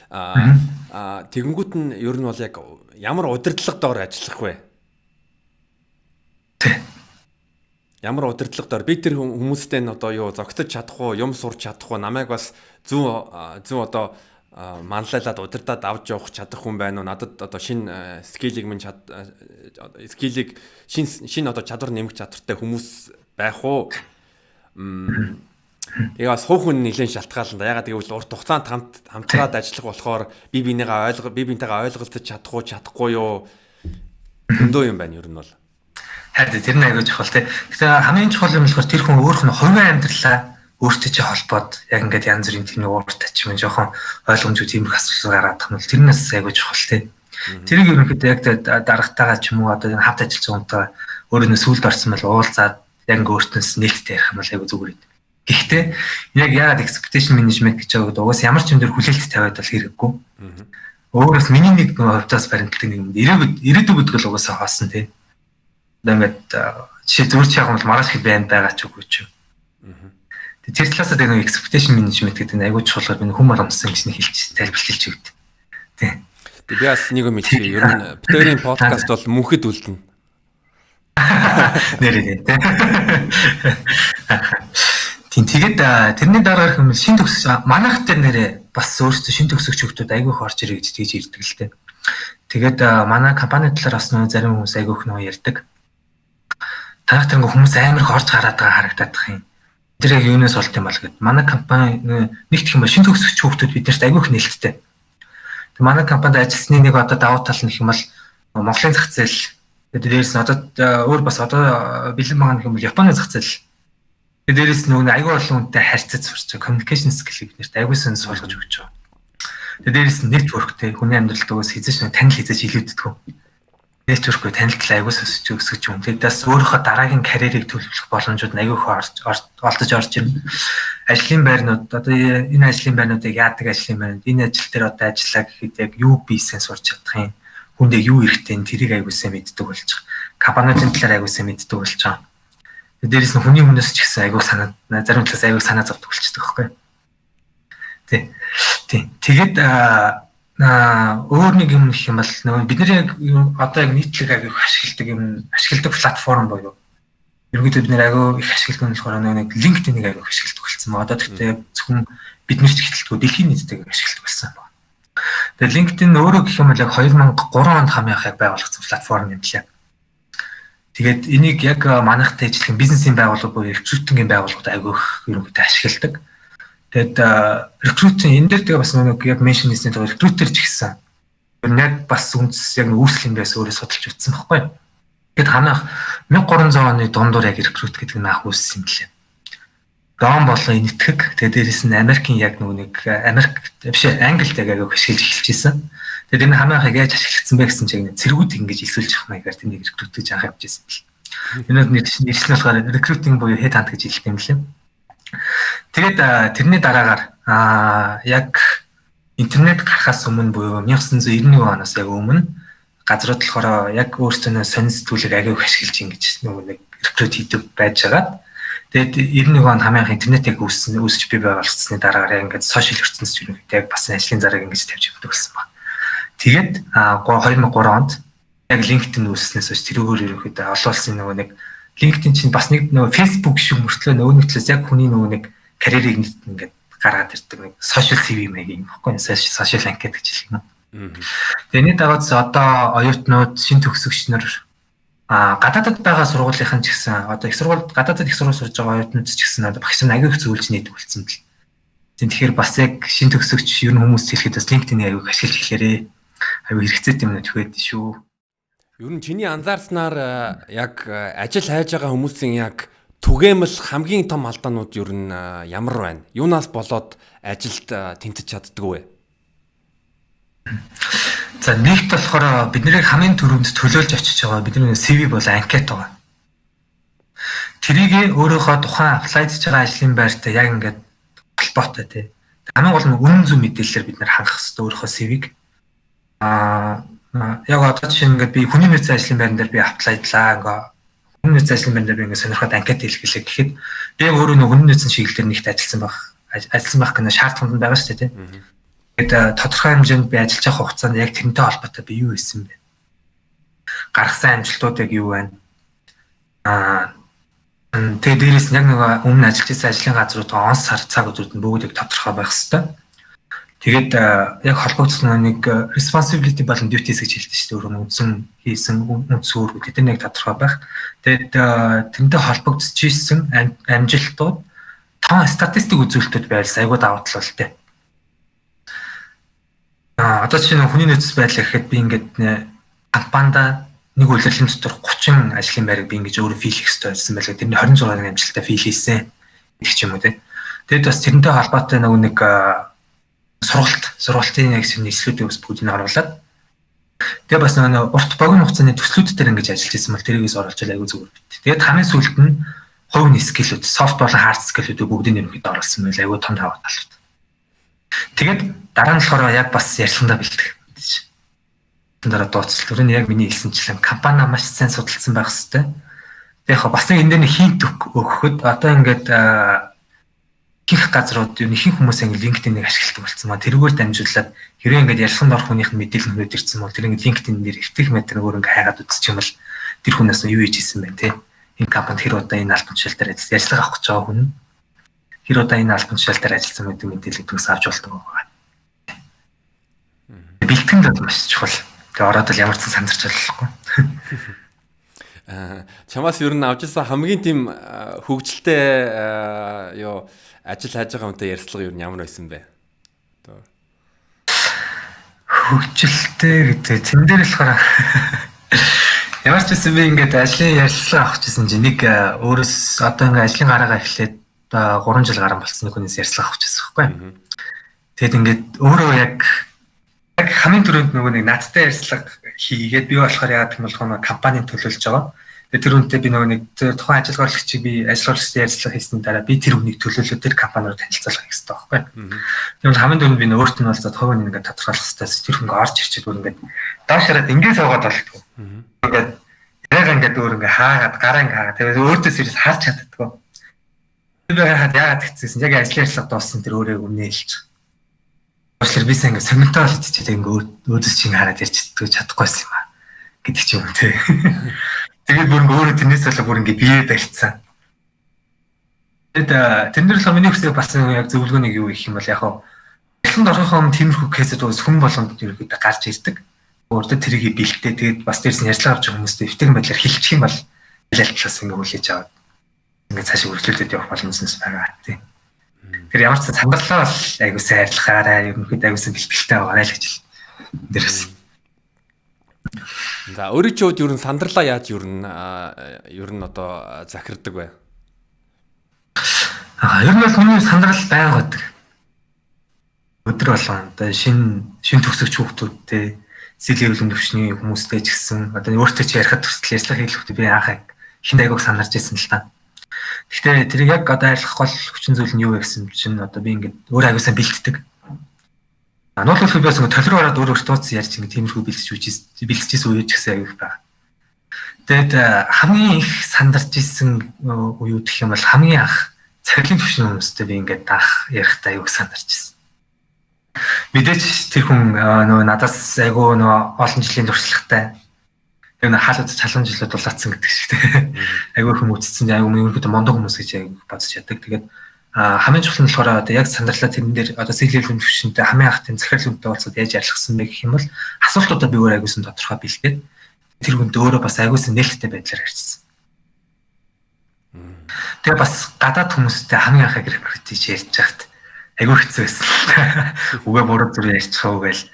Тэгэнгүүт нь ер нь бол яг ямар удирдлага доор ажиллах вэ? Тий. Ямар удирдлага доор би тэр хүмүүстэй нь одоо юу зогсож чадах уу, юм сурч чадах уу, намайг бас зүүн зүүн одоо манлайлаад удирдаад авч явах чадах хүн байна уу? Надад одоо шинэ skill ийг минь чад skill ийг шин шин одоо чадвар нэмэх чадвартай хүмүүс байх уу? Тэгээ бас хувь хүн нэлээд шалтгаална. Ягаад гэвэл урт хугацаанд хамтраад ажиллах болохоор би биенийгээ ойлго би биентэйгээ ойлголцож чадах уу, чадахгүй юу? Өндөө юм байна ер нь бол. Харин тэр нь айгүй чухал, тий. Тэгэхээр хамгийн чухал юм болохоор тэр хүн өөрөх нь хувийн амьдралаа өөртөө чи холбоод яг ингээд янз бүрийн тийм ууртай ч юм жоохон ойлгомжгүй тиймэрхүү асуудал гаргадаг юм бол тэрнээс айгүй чухал, тий. Тэрийг ерөнхийдөө яг даргатайгаа ч юм уу одоо энэ хамт ажиллаж байгаа хүнтэй өөрөө нь сүлд орсон бол уулзаад яг ингээд өөртөөс нээлттэй ярих юм бол айгүй зүгээр юм. Гэхдээ яг яагаад expectation management гэж байгаа гэдэг угаас ямар ч юм дээр хүлээлт тавиад бол хэрэггүй. Өөрөөс миний нэг хувьдаас баримтлагдаг нэг юм ирээдүй гэдэг л угаасаа хоосон, тий. Одоо ингээд жишээ зүгээр чи яг бол маргааш хэд байна байгаа ч үгүй ч юм. Тэр талаасаа тэр нэг expectation management гэдэг нь айгүй чухал би хүм боломжсон гэж нэг хэлж тайлбарлаж өгд. Тий. Би бас нэг юм хэлчихье. Ер нь бид хоёрын подкаст бол мөнхөд үлдэнэ. Нэрээ тий. Тийм, тэгээд тэрний дараа юм шин төгсөж манайх дээр нэрээ бас өөрсдөө шин төгсөгч хүмүүс айгүй их орж ирээ гэж тэгж ирдэг л дээ. Тэгээд манай компани талаар бас нөө зарим хүмүүс айгүй их нөө ярьдаг. Танах тэр хүмүүс амар их орж гараад байгаа харагдаад их юм. Тэр яг юунаас болт юм бол гэд. Манай компани нэг гэх юм ба шин төгсөгч хүүхдүүд биднэрт айгүй их нээлттэй. Тэг манай компанид ажилласны нэг одоо давуу тал нь гэх юм бол Монголын зах зээл, тэгээд дээрээс нь одоо өөр бас одоо бэлэн байгаа гэх юм бол Японы зах зээл. Тэгээд дээрээс нь нөгөө айгүй олон хүнтэй харьцаж сурч байгаа communication skill-ийг биднэрт айгүй сайн суулгаж өгч байгаа. Тэгээд дээрээс нь network тэй хүний амьдралд угаас хизээч нэг танил хизээч илүүддэг. Network танилтал айгүй өсөж өсгөж юм. Тэгээд бас өөрийнхөө дараагийн карьерийг төлөвлөх боломжууд нь айгүй их олдож орж ирнэ. Ажлын байрнууд одоо энэ ажлын байрнуудыг яадаг, ажлын байрнууд энэ ажил дээр одоо ажиллаа гэхэд яг юу бийсэн сурч чадах юм. Хүндээ юу хэрэгтэй тэрийг айгүй сайн мэддэг болж байгаа. Компаниудын талаар айгүй сайн мэддэг болж байгаа. Тэгээд дээрээс нь хүний хүнээс ч гэсэн айгүй санаа зарим талаас айгүй санаа зовдөг болчихдог байхгүй. Тий. Тий. Тэгээд өөр нэг юм гэх юм бол нөгөө бид нар яг одоо яг нийтлэг аягүй их ашигладаг юм ашигладаг платформ буюу ерөнхийдөө бид нар аягүй их ашигладаг нь болохоор нөгөө нэг LinkedIn-ийг аягүй их ашигладаг болсон байна. Одоо тэгтээ зөвхөн бид нар ч ихтэлтгүй дэлхийн нийтдэг ашигладаг болсон байна. Тэгээ LinkedIn өөрөө гэх юм бол яг 2003 онд хамгийн анх яг байгуулагдсан платформ юм лээ. Тэгээд энийг яг манайхтай ажиллах бизнесийн байгууллага буюу recruiting ийн байгууллагууд аягүй их ерөнхийдөө ашигладаг. Тэгээд recruiting энэ дээр тэгээ бас нэг яг mention хийсний дагуу recruiter ч гэсэн ер нь яг бас үндэс яг үүсэл юм байсан өөрөө судалж үзсэн байхгүй. Тэгэд ханаах 1300 оны дундуур яг recruit гэдэг нь анх үүссэн юм лээ. Ром болон Энэтхэг, тэгээ дээрэс нь Америкийн яг нөгөө нэг Америк биш Англид яг аяг ашиглаж эхэлж исэн. Тэгээд энэ хамгийн анх яаж ашиглагдсан бэ гэсэн чинь цэргүүд ингэж элсүүлж явах маягаар тэнийг recruit гэж анх явж исэн бэл. Энэ нэршил нь болохоор recruiting буюу head hunt гэж хэлдэг юм лээ. Тэгээд тэрний дараагаар яг интернет гарахаас өмнө буюу 1991 оноос яг өмнө газрууд болохоор яг өөрсдөө сонин сэтгүүлийг аягүй их ашиглаж ингэж нөгөө нэг recruit хийдэг байжгаад, тэгээд 91 онд хамгийн анх интернет яг үүсэж бий байгуулагдсаны дараагаар яг ингээд social ертөнцид ерөнхийдөө яг бас ажлын зарыг ингэж тавьж явдаг болсон байна. Тэгээд 2003 онд яг LinkedIn үүсснээс хойш тэрүүгээр ерөнхийдөө олон улсын нөгөө нэг LinkedIn чинь бас нэг нөгөө Facebook шиг мөртлөө нөгөө нэг талаас яг хүний нөгөө нэг карьерийг нэг ингээд гаргаад ирдэг нэг social CV маяг юм баггүй, social анкет гэж хэлэх юм. Тэрний дагуу одоо оюутнууд, шин төгсөгч нар, гадаадад байгаа сургуулийнхан ч гэсэн, одоо их сургууль, гадаадад их сургууль сурж байгаа оюутнууд ч гэсэн одоо багш нар аягүй их зөвлөж нээдэг болсон бэл. Тэгэхээр бас яг шин төгсөгч ер нь хүмүүс хэлэхэд бас LinkedIn-ийг аягүй их ашиглаж эхлээрээ, аягүй хэрэгцээтэй юм нөхөд шүү. Ер нь чиний анзаарснаар яг ажил хайж байгаа хүмүүсийн яг түгээмэл хамгийн том алдаанууд ер нь ямар байна? Юунаас болоод ажилд тэнцэж чаддгүй вэ? За, нэгт болохоор бидний хамгийн түрүүнд төлөөлж очиж байгаа бидний CV бол анкет байгаа. Тэрийг өөрөөхөө тухайн apply хийж байгаа ажлын байртай яг ингээд холбоотой, тий. Хамгийн гол нь үнэн зөв мэдээлэлээр бид нар хангах хэрэгтэй өөрийнхөө CV-г. Яг одоо жишээ нь ингээд би хүний нөөцийн ажлын байран дээр би apply длаа, ингээ хүний нөөцийн ажлын байран дээр би ингээ сонирхоод анкет илгэлээ гэхэд би яг өөрөө нөгөө хүний нөөцийн чиглэлээр нэгт ажилласан байх гэнэ шаардлаганд нь байгаа шүү дээ, тий. Тэгээд тодорхой хэмжээнд би ажиллаж явах хугацаанд яг тэрнтэй холбоотой би юу хийсэн бэ? Гаргасан амжилтууд яг юу байна? Тэгээд дээрээс нь яг нөгөө өмнө ажиллаж байсан ажлын газруудаа он сар цаг өдрүүд нь бүгд яг тодорхой байх хэвээр. Тэгээд яг холбогдсон нэг responsibility болон duties гэж хэлдэг шүү дээ. Өөрөө үндсэн хийсэн үндсэн үүргүүд тэд нэг тодорхой байх. Тэгээд тэрнтэй холбогдож исэн амжилтууд, тоон статистик үзүүлэлтүүд байрлал айгуу давуу тал бол тээ. Одоо жишээ нь хүний нөөц байдал гэхэд би ингээд компанида нэг улирлын дотор 30 ажлын байрыг би ингэж өөрөө fill хийх хэрэгтэй байсан байлаа. Тэрний 26-ыг амжилттай fill хийсэн гэх ч юм уу, те. Тэгэд бас тэрнтэй холбоотой нөгөө нэг сургалтын яг нийслүүдийг бас бүгдийг нь оруулаад, тэгээ бас нөгөө урт богино хугацааны төслүүд дээр ингэж ажиллаж исэн бол тэрийгээс оруулж айгүй зүгээр бит. Тэгээд хамгийн сүүлд нь хувийн skill үүд, soft болон hard skill үүдийг бүгдийг нь ерөнхийдөө оруулсан байл айгүй том давуу талууд. Тэгээд дараа нь болохоор яг бас ярилцлагандаа бэлтгэх гэж. Дараа дууцлал. Түрүүний яг миний хэлсэнчлэн компани маш сайн судалсан байх хэвээр. Тэгээд яг бас нэг энэ дээр нэг hint өгөхөд одоо ингээд ихэнх газрууд, юу ихэнх хүмүүс ингээд LinkedIn-ийг ашигладаг болсон маа. Тэрүүгээр дамжуулаад хэрвээ ингээд ярилцлаганд орох хүнийх нь мэдээлэл нөхөд ирсэн бол тэр ингээд LinkedIn дээр эвтэх метр өөр ингээд хайгаад үзчих юм бол тэр хүнээс юу хийж исэн бэ, те. Энэ компанид хэр удаа энэ албан тушаал дээр ажилласан, ярилцлага авах гэж байгаа хүн хэр удаа энэ албан тушаал дээр ажилласан гэдэг мэдээллийг төгс авч болдог байгаа. Бэлтгэнд бол маш чухал. Тэгээ ороод л ямар ч сандарч болохгүй. Чамаас ер нь авч ирсэн хамгийн тийм хөгжилтэй юу ажил хайж байгаа хүнтэй ярилцлага ер нь ямар байсан бэ? Одоо хөгжилтэй гэдэг тэн дээр болохоор ямар ч байсан би ингээд ажлын ярилцлага авах гэсэн чинь нэг өөрөөс одоо ингээд ажлын гараагаа эхлээд 3 жил гарan болсон нэг хүнээс ярилцлага авах гэсэн байхгүй. Тэгэд ингээд өөрөө яг яг хамгийн түрүүнд нөгөө нэг надтай ярилцлага хийгээд, би болохоор яагаад гэх юм бол компаниг төлөөлж байгаа. Тэгээ тэр хүнтэй би нөгөө нэг тухайн ажил орлогчийг, би ажил орлогчтой ярилцлага хийсний дараа би тэр хүнийг төлөөлөөд тэр компани руу танилцуулах хэрэгтэй байхгүй. Тэгвэл хамгийн түрүүнд би өөрт нь бол хувийн ингээд тодорхойлох хэрэгтэй. Тэр хүн орж ирчээд бүр ингээд доош хараад ингээд суугаад болтгоо. Ингээд яг ингээд өөр ингээд хаагаад гараа ингээд хаагаад, тэгээд өөртөөс ирээс харж чаддаггүй. Би харахад яагаад гэцсэн, яг ажлын ярилцлага дууссан тэр өөрөө өмнө хэлж байгаа. Уучлаарай, би сайн ингээд соминтой бол идчихээ, ингээд өөдөөс чинь хараад ярьж чадахгүйсэн юм аа гэдэг ч юм уу, те. Тэгээд бүр өөрөө тэрнээс болоо бүр ингээд бие барьцсан. Тэгэд тэрэн дээр л миний хүсэл бас яг зөвлөгөөнийг юу гэх юм бол яг хав ярилцлаганд орохын өмнө тиймэрхүү case үүд бас хүн болгонд ерөнхийдөө гарч ирдэг. Өөртөө тэрийг бэлтээ, тэгээд бас дээрс нь ярилцлага авч байгаа хүмүүстэй эвтэйхэн байдлаар хэлчих юм бол аль талаас ингээд хүлээж аваад ингээд цаашаа үргэлжлүүлээд явах боломж байгаа, тийм. Тэр ямар ч сандарлаа бол айгуу сайн арилгаарай, ерөнхийдөө айгуу сайн бэлтгэлтэй байгаарай л гэж дээрээс. За, өөрийн чинь хувьд ер нь сандарлаа яаж ер нь одоо захирдаг вэ? Ер нь бол миний сандрал байнга байдаг. Өдөр болгон одоо шинэ төгсөгч хүүхдүүдтэй C-level төвшний хүмүүстэй ч гэсэн одоо өөртөө чи ярихад төсөл ярьцлага хийх би анх хинд айгуух санарч ирсэн л та. Гэхдээ тэрийг яг одоо арилгах гол хүчин зүйл нь юу вэ гэсэн чинь одоо би ингээд өөр аягүй сайн бэлддэг. Нуулбал би бас ингээд тол руу ороод өөр өөртөө ууц ярьж ингээд тиймэрхүү бэлтжижсэн үе ч гэсэн аягүй их байгаа. Тэгээд хамгийн их сандарч исэн үеүд гэх юм бол хамгийн анх цахилгаан төвшний хүмүүстэй би ингээд анх ярихдаа аягүй сандарч исэн. Мэдээч тэр хүн нөгөө надаас айгүй нөгөө олон жилийн туршлагатай. Яг нэг хаал үзэж халуун жилүүд дулаацсан гэдэг шиг те. Айгүй хүм үтцсэн, айгүй ерөнхийдөө мундаг хүмүүс гэж айгүй бодож яадаг. Тэгээд хамгийн чухал нь болохоор одоо яг сандарлаа тэрэн дээр одоо C-level төвшөнтэй хамгийн анх тийм захирал хүнтэй уулзаад яаж ярилцсан бэ гэх юм бол асуултуудаа би өөр айгүйсэн тодорхой бэлдээд тэр хүнтэй өөрөө бас айгүйсэн нээлттэй байдлаар ярьчихсан. Тэгээ бас гадаад хүмүүстэй хамгийн анх recruit хийж ярьж байхад айгүй хэцүү байсан. Үгээ буруу зүр ярьчих уу гээл.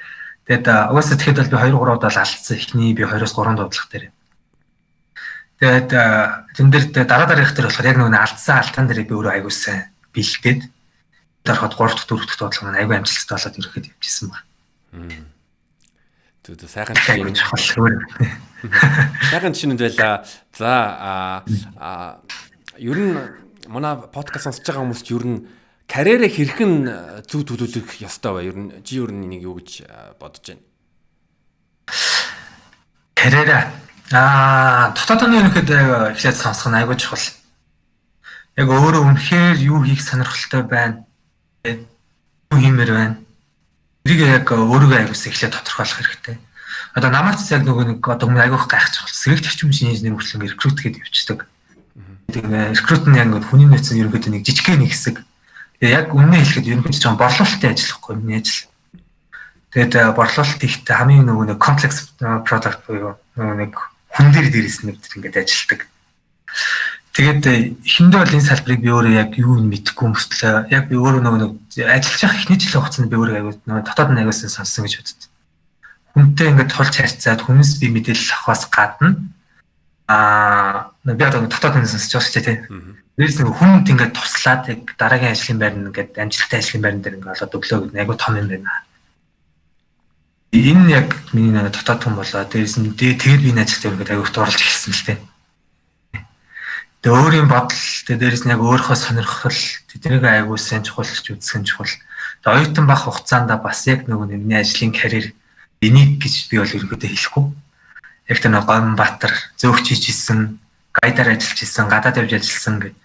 Тэгээд угаасаа тэгэхэд бол би 2 3 удаа л алдсан. Эхний би 2-оос 3 дуудлага дээр. Тэгээд тэн дээр дараа дараагийнх дээр болохоор яг нөгөө алдсан алдаан дээр би өөрөө айгүй сайн бэлдээд дарахад 3 дахь 4 дахь дуудлага маань айгүй амжилттай болоод ирэхэд явжсэн байна. Зүг зүг сайхан жишээ чухал өөр. Сайхан жишээнүүд байлаа. За, ер нь манай подкаст сонсож байгаа хүмүүст ер нь карьерээ хэрхэн зөв төлөвлөх ёстой вэ? Ер нь чи ер нь энийг юу гэж бодож байна? Карьераа дотоод нь ерөнхийдөө эхлээд сонсох нь айгүй чухал. Яг өөрөө үнэхээр юу хийх сонирхолтой байна? Юу хиймээр байна? Тэрийг яг өөрийгөө айгүйс эхлээд тодорхойлох хэрэгтэй. Одоо намайг ч яг нөгөө нэг одоо хүмүүс айгүйх гайхчих бол сэрэгт эрчим хүчний инженер хүртэл ингээ рекрут гэдээ явчихдаг. Тэгээ рекрут нь яг ингээ хүний нөөц нь ерөнхийдөө нэг жижигхэн нэг хэсэг. Тэгээ яг үнэнээ хэлэхэд ерөнхийдөө жоохон борлуулалтын ажил гэхгүй миний ажил. Тэгээд борлуулалт ихтэй хамгийн нөгөө нэг комплекс product буюу нөгөө нэг хүн дээр дээрээс нь бид ингээд ажилладаг. Тэгээд эхэндээ бол энэ салбарыг би өөрөө яг юу нь мэдэхгүй мөртлөө яг би өөрөө нөгөө нэг ажиллаж явах эхний жилийн хугацаанд би өөрөө аягүй нөгөө дотоод нь аягүй сонссон гэж боддог. Хүнтэй ингээд тулж харьцаад хүнээс би мэдээлэл авахаас гадна би одоо дотоод нь сонсож байгаа шүү дээ, тийм. Дээрээс нэг хүнд ингээд туслаад яг дараагийн ажлын байр нь ингээд амжилттай ажлын байран дээр ингээд олоод өглөө гэдэг айгүй том юм байна. Энэ яг миний дотоод хүн болоо. Дээрээс нь тэгээд би энэ ажилд ингээд айгүй их дурлж эхэлсэн л дээ. Тэгээ өөрийн бодол, тэгээ дээрээс нь яг өөрийнхөө сонирхол, тэднийг айгүй сайн чухалч үзэх нь чухал. Тэгээ оюутан бах хугацаанд бас яг нөгөө миний ажлын карьер энийг гэж би бол ерөнхийдөө хэлэхгүй. Яг тэр нэг Гомбатар зөөгч хийж исэн, гайдаар ажиллаж исэн, гадаад явж ажилласан гэх.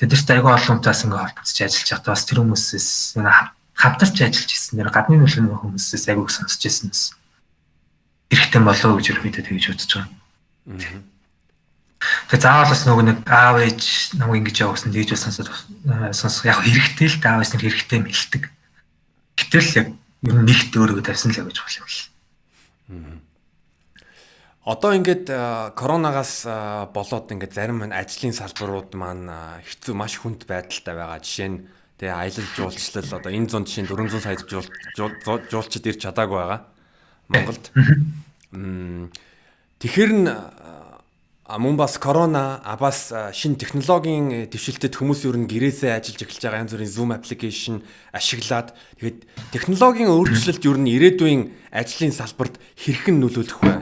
Тэдэрт айгүй олон хүнтэй бас ингээ холбогдож ажиллаж байхдаа бас тэр хүмүүсээс хамтарч ажиллаж исэн. Тэр гадны нөлөөний хүмүүсээс айгүй их сонсч ирсэн бас хэрэгтэй болов уу гэж ерөнхийдөө тэгж бодож байгаа. Тэгээ заавал бас нөгөө нэг аав ээж намайг ингэж явуулсан тэгж бас сонсоод сонсох яг хэрэгтэй л аав ээж нар хэрэгтэй юм хэлдэг. Гэтэл яг ер нь нэгт өөрийгөө тавьсан л гэж чухал юм л. Одоо ингээд коронавигаас болоод ингээд зарим ажлын салбарууд маань хэцүү маш хүнд байдалтай байгаа. Жишээ нь тэгээ аялал жуулчлал одоо энэ зун жишээ нь 400 сая жуулчид ирж чадаагүй байгаа Монголд. Тэгэхээр нь мөн бас корона бас шинэ технологийн дэвшилтэд хүмүүс ер нь гэрээсээ ажиллаж эхэлж байгаа, янз бүрийн Zoom application ашиглаад тэгээд технологийн өөрчлөлт ер нь ирээдүйн ажлын салбарт хэрхэн нөлөөлөх вэ?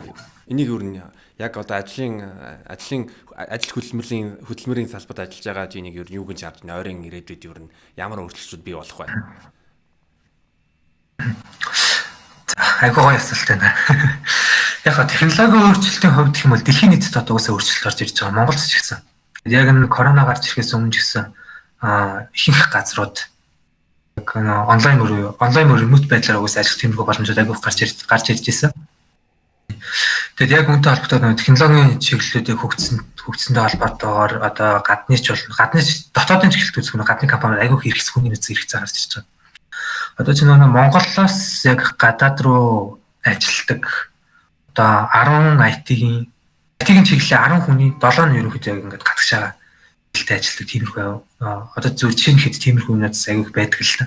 Энийг ер нь яг одоо ажлын ажлын ажил хөдөлмөрийн салбарт ажиллаж байгаа энийг ер нь юу гэж харж байна? Ойрын ирээдүйд ер нь ямар өөрчлөлтүүд бий болох вэ? За, айгүй гоё асуулт байна. Яг ха технологийн өөрчлөлтийн хувьд гэх юм бол дэлхийн нийтэд одоо угаасаа өөрчлөлт орж ирж байгаа. Монголд ч гэсэн. Яг энэ корона гарч ирэхээс өмнө ч гэсэн ихэнх газрууд яг онлайн мөр remote байдлаар угаасаа ажиллах тиймэрхүү боломжууд айгүй гарч ирж байсан. Тэгээд яг үүнтэй холбоотой нөгөө технологийн чиглэлүүдийг хөгжсөнтэй холбоотойгоор одоо гадны ч бол гадны дотоодын чиглэлд үзэх нь гадны компаниуд айгүй их хэрэгцээ хүний нөөц хэрэгцээ гарч ирж байгаа. Одоо чи нөгөө Монголоос яг гадаад руу ажилладаг одоо 10 IT-ийн чиглэлийн 10 хүний 7 нь ерөнхийдөө яг ингээд гадагшаа хэлтэй ажилладаг тиймэрхүү одоо зөв жишээ нь хэд тиймэрхүү юмнууд айгүй их байдаг л та.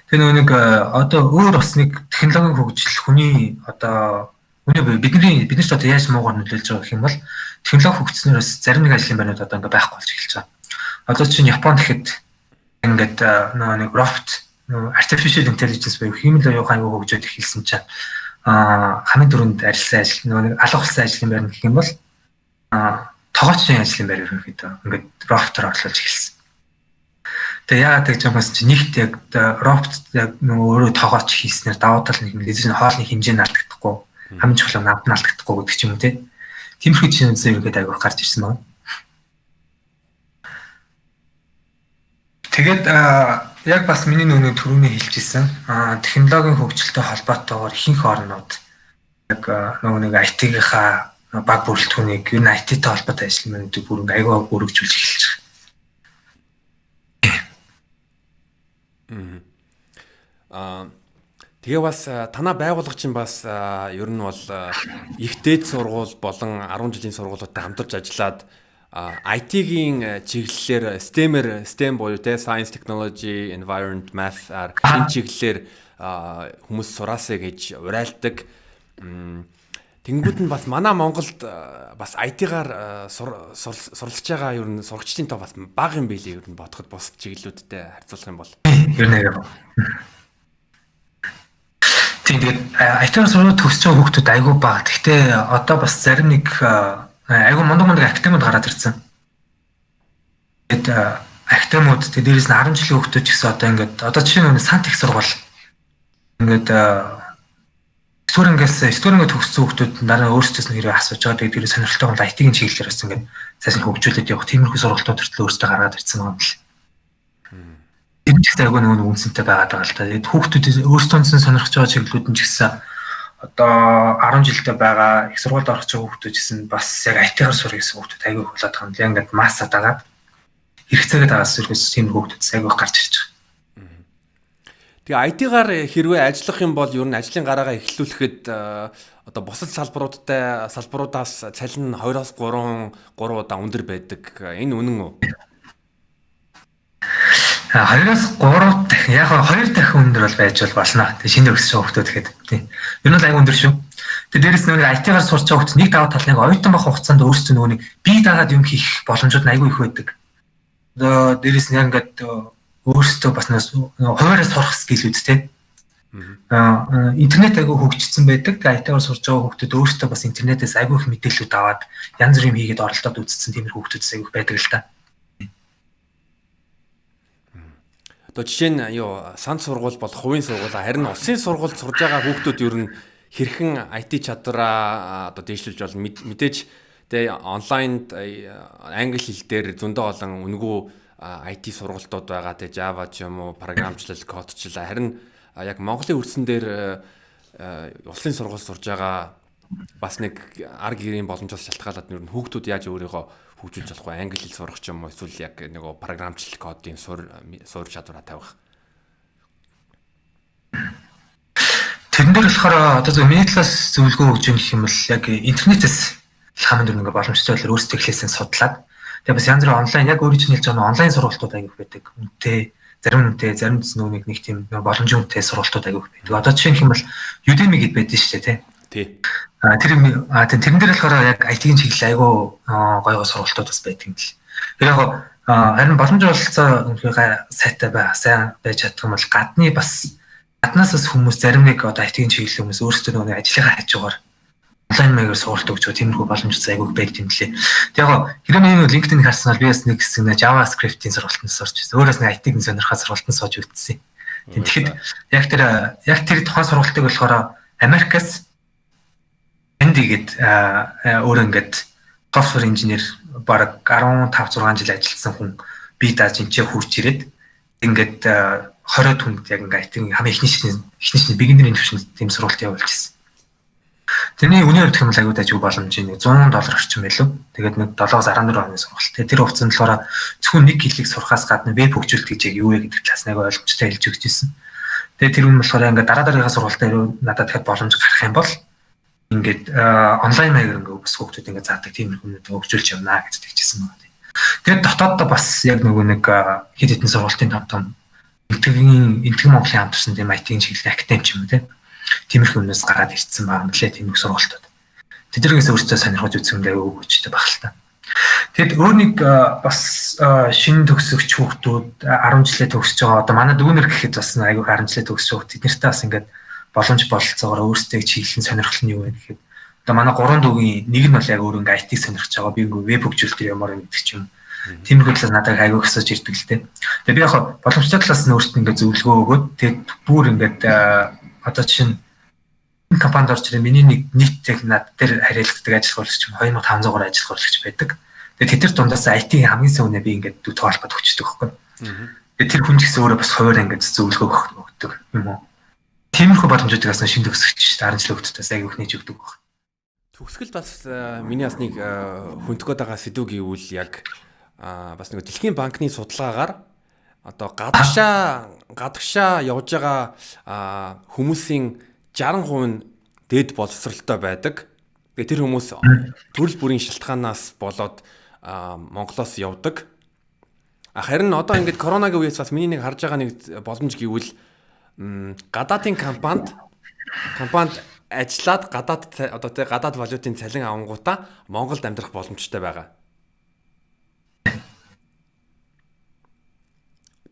Тэгээ нөгөө нэг одоо өөр бас нэг технологийн хөгжил хүний одоо хүний биднэрт одоо яаж муугаар нөлөөлж байгаа гэх юм бол технологи хөгжснөөрөөс зарим нэг ажлын байрнууд одоо ингээ байхгүй болж эхэлж байгаа. Одоо чинь Японд гэхэд Ингээд нөгөө нэг робот, нөгөө artificial intelligence буюу хиймэл оюун ухаан хөгжөөд эхэлсэн чинь хамгийн түрүүнд арилсан ажил, нөгөө нэг алга болсон ажлын байр гэх юм бол тогоочны ажлын байр ерөнхийдөө ингээд роботоор орлуулж эхэлсэн. Тэгээ яагаад гэж юм бас чи нэгт яг робот яг нөгөө өөрөө тогооч хийснээр давуу тал нэг мэдээж нь хоолны хэмжээ нь алдагдахгүй, хамгийн чухал нь амт нь алдагдахгүй гэдэг ч юм уу, те. Тиймэрхүү жишээнээс ерөнхийдөө айгүй гарч ирсэн байна. Тэгээд яг бас миний нөгөө түрүүний хэлжсэн технологийн хөгжилтэй холбоотойгоор ихэнх орнууд яг нөгөө нэг IT-гийнхаа баг бүрэлдэхүүнийг, ер нь IT-тэй холбоотой ажил мөрүүдийг бүр ингээ айгүй өргөжүүлж эхэлж байгаа. Тэгээ бас танаа байгууллага чинь бас ер нь бол их дээд сургууль болон 10 жилийн сургуулиудтай хамтарч ажиллаад IT-гийн чиглэлээр STEM-ээр, STEM буюу те Science, Technology, Environment, Math энэ чиглэлээр хүмүүс сураасай гэж уриалдаг. Тэнгүүд нь бас манай Монголд бас IT-гаар суралцж байгаа ер нь сурагчдын тоо бас бага юм билээ, ер нь бодоход бус чиглэлүүдтэй харьцуулах юм бол. Ер нь яг. Тийм, тэгээд IT-аар сургууль төгсөж байгаа хүүхдүүд айгүй бага. Гэхдээ одоо бас зарим нэг айгүй мундаг мундаг академиуд гараад ирсэн. Тэгээд академиуд, тэгээд дээрээс нь 10 жилийн хүүхдүүд ч гэсэн одоо ингээд одоо жишээ нь сант их сургууль ингээд 9 дугаар төгссөн хүүхдүүд дараа нь өөрсдөөс нь хэрэг асууж байгаа. Тэгээд тэр сонирхолтой бол IT-ийн чиглэлээр бас ингээд цааш нь хөгжүүлээд явах тиймэрхүү сургалтууд хүртэл өөрсдөө гаргаад ирсэн байгаа юм л. Тэр нь ч гэсэн айгүй нөгөө үнцэнтэй байгаад байгаа л та. Тэгээд хүүхдүүд өөрсдөө сонирхож байгаа чиглэлүүд нь ч гэсэн одоо 10 жилдээ байгаа их сургуульд орох байгаа хүүхдүүд ч гэсэн бас яг IT-гаар сурах гэсэн хүүхдүүд айгүй их болоод байгаа юм л. Ингээд масса дагаад хэрэгцээгээ дагаас ерөөс тиймэрхүү хүүхдүүд айгүй их гарч ирж байгаа. Тэгээ IT-гаар хэрвээ ажиллах юм бол ер нь ажлын гараагаа эхлүүлэхэд одоо бусад салбаруудтай салбаруудаас цалин 2-оос 3 удаа өндөр байдаг. Энэ үнэн үү? 2-оос 3 дахин, яг 2 дахин өндөр бол байж бол болно. Тэг шинэ өссөн хүүхдүүд гэхэд тийм. Ер нь бол айгүй өндөр шүү. Тэг дээрэс нь нөгөө IT-гаар сурч байгаа хүүхд нэг даваа тал нэг оюутан байх хугацаанд өөрсдөө нөгөө нэг бие дагаад юм хийх боломжууд нь айгүй их байдаг. Одоо дээрэс нь яг ингээд өөрсдөө бас хуваараа сурах скиллүүд тийм. Интернет айгүй хөгжсөн байдаг. Тэгээ IT-гаар сурч байгаа хүүхдүүд өөрсдөө бас интернетээс айгүй их мэдээллүүд аваад янз бүрийн юм хийгээд оролдоод үзсэн тиймэрхүү хүүхдүүд айгүй их байдаг л та. Одоо жишээ нь юу санд сургууль бол хувийн сургууль, харин улсын сургуульд сурж байгаа хүүхдүүд ер нь хэрхэн IT чадвараа одоо дээшлүүлж болно? Мэдээж тэ онлайн англи хэл дээр зөндөө олон үнэгүй IT сургалтууд байгаа, тэ Java ч юм уу, програмчлал, кодчлал. Харин яг Монголын үрсэн дээр улсын сургууль сурж байгаа бас нэг ар гэрийн боломжоос шалтгаалаад ер нь хүүхдүүд яаж өөрийгөө хөгжүүлж болох вэ? Англи хэл сурах ч юм уу, эсвэл яг нөгөө програмчлал кодын сур чадвараа тавих. Тэрэн дээр болохоор одоо зөв миний талаас зөвлөгөө өгч юм гэх юм бол яг интернетээс хамгийн түрүүнд ингээ боломжтой байдлаар өөрсдөө эхлээсээ судлаад, тэгээ бас янз бүрийн онлайн яг өөрийн чинь хэлж байгаа онлайн сургалтууд аягүй байдаг. Үнэтэй, зарим үнэтэй, зарим нөгөө нэг тийм боломжийн үнэтэй сургалтууд аягүй байдаг. Одоо жишээ нь хэм бол Udemy гэд байдаг шүү дээ, тий. Тий. Тэр тэрэн дээр болохоор яг IT-ийн чиглэл айгүй гоё гоё сургалтууд бас байдаг юм л. Тэр яг харин боломж оролцоо үнэхээр сайтай бай, сайн байж чадах юм бол гадны бас гаднаас бас хүмүүс зарим нэг одоо IT-ийн чиглэл хүмүүс өөрсдөө нөгөө ажлынхаа хажуугаар онлайн маягаар сургалт өгч байгаа тиймэрхүү боломж айгүй байдаг юм лээ. Тэг яг хэрэг миний LinkedIn харсан бол би бас нэг хэсэг нэ JavaScript-ийн сургалтанд сурч байсан. Өөрөөс нэг IT-ийн сонирхоо сургалтанд сууж үзсэн. Тэгэхэд яг тэр тухайн сургалтыг болохоор Америкаас Энди гээд өөрөө ингээд software engineer бараг 15 6 жил ажилласан хүн би дааж энэ ч хурж ирээд ингээд 20 түнд яг ингээд IT-ийн хамгийн эхний шатны beginner-ийн түвшинд тийм сургалт явуулж ирсэн. Тэрний үнийн хувьд гэх юм бол аягүй дажгүй боломжийн $100 орчим байлуу. Тэгээд нэг 7-14 оны сургалт. Тэгээд тэр хугацаанд болохоор зөвхөн нэг хэлийг сурахаас гадна веб хөгжүүлэлт гэж яг юу вэ гэдэг талаас нэг ойлгомжтой хэлж өгч ирсэн. Тэгээд тэр үн болохоор ингээд дараа дараагийнхаа сургалтаар надад дахиад боломж гарах юм бол ингээд онлайн маягаар ингээд бас хүүхдүүд ингээд заадаг тийм хүмүүд хөгжүүлж явна гэж тэгжсэн байна. Тэгээд дотооддоо бас яг нөгөө нэг хэд хэдэн сургалтын том том Энтгэн Монголын хамтарсан тийм IT-ийн чиглэлийн академи ч юм уу тийм тиймэрхүү юмнаас гараад ирсэн байгаа юм лээ тийм их сургалтууд. Тэднэрээс өөрсдөө сонирхож үзэх юм аягүй хүчтэй баг л та. Тэгэд өөр нэг бас шинэ төгсөгч хүүхдүүд 10 жилээ төгсөж байгаа. Одоо манай дүүнер гэхэд бас айгүй 10 жилээ төгсөж байгаа. Тэд нартай бас ингээд боломж бололцоогоор өөрсдөө чиглэлийн сонирхол нь юу вэ гэхэд одоо манай 3 дүүгийн нэг нь бол яг өөр ингээд IT сонирхож байгаа. Би ингээд веб хөгжүүлэлтээр ямар юм гэдэг ч юм. Тиймэрхүү талаас надад айгүй их асууж ирдэг л дээ. Тэгээ би яг боломжтой талаас нь өөртөө ингээд зөвлөгөө өгөөд тэгээд бүр ингээд одоо жишээ нь компанид орж ирээ миний нэг нийт яг над дээр харьяалагддаг ажил хурлагч юм 2500-аар ажил хурлагч байдаг. Тэгээд тэд нар дундаас IT-ийн хамгийн сайн үнэ би ингээд дүүтэй холбоод өгчдөг байхгүй. Тэгээд тэр хүн ч гэсэн өөрөө бас хуваарь ингээд зөвлөгөө өгдөг юм уу. Тиймэрхүү боломжуудыг бас шинэ төгсөгч 10 жилийн хүүхдүүдээс айгүй их нээж өгдөг баг. Төгсгөлд бас миний бас нэг хүндэх гээд байгаа сэдв гэвэл яг бас нэг Дэлхийн банкны судалгаагаар одоо гадагшаа явж байгаа хүмүүсийн 60% нь дээд боловсралтай байдаг. Тэгээ тэр хүмүүс төрөл бүрийн шалтгаанаас болоод Монголоос явдаг. Харин одоо ингээд коронагийн үеэс бас миний нэг харж байгаа нэг боломж гэвэл гадаадын компанид ажиллаад гадаад одоо тэ гадаад валютын цалин авангуудаа Монголд амьдрах боломжтой байгаа.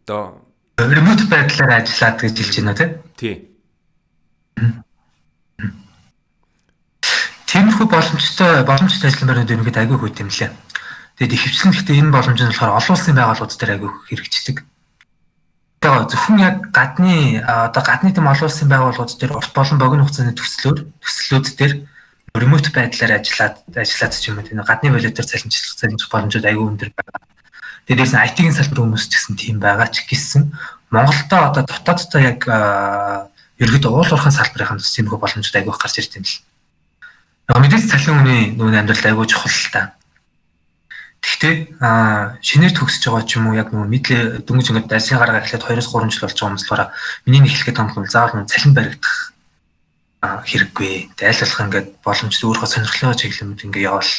Одоо remote байдлаар ажиллаад гэж хэлж байна тий? Тий. Тиймэрхүү боломжтой ажлын байрнууд ерөнхийдөө айгүй хүйт юм лээ. Тэгээд ихэвчлэн гэхдээ энэ боломж нь болохоор олон улсын байгууллагууд дээр айгүй хэрэгждэг. Тэгээ зөвхөн яг гадны одоо гадны тэм олон улсын байгууллагууд дээр урт болон богино хугацааны төслүүд дээр remote байдлаар ажиллаад ч юм уу тийм гадны валютаар цалинжих боломжууд айгүй өндөр байгаа. Тэгээд дээрс нь IT-ийн салбар хүмүүс ч гэсэн тийм байгаа ч гэсэн Монголдо одоо дотооддоо яг ерөнхийдөө уул уурхайн салбарын төс тиймэрхүү боломжууд айгүй гарч ирд юм л. Яг мэдээж цалин үний нүүн амьдрал айгүй чухал л та. Гэхдээ шинээр төгсөж байгаа ч юм уу яг нөгөө мэдлээ дөнгөж ингээд ажлын гаргаа эхлээд 2-3 жил болж байгаа хүмүүс болохоор миний нэг хэлэх гээд байгаа юм заавал нөгөө цалин баригдах хэрэггүй. Тэг аль болох ингээд боломжтой өөрийнхөө сонирхлынхоо чиглэлүүд ингээд явбал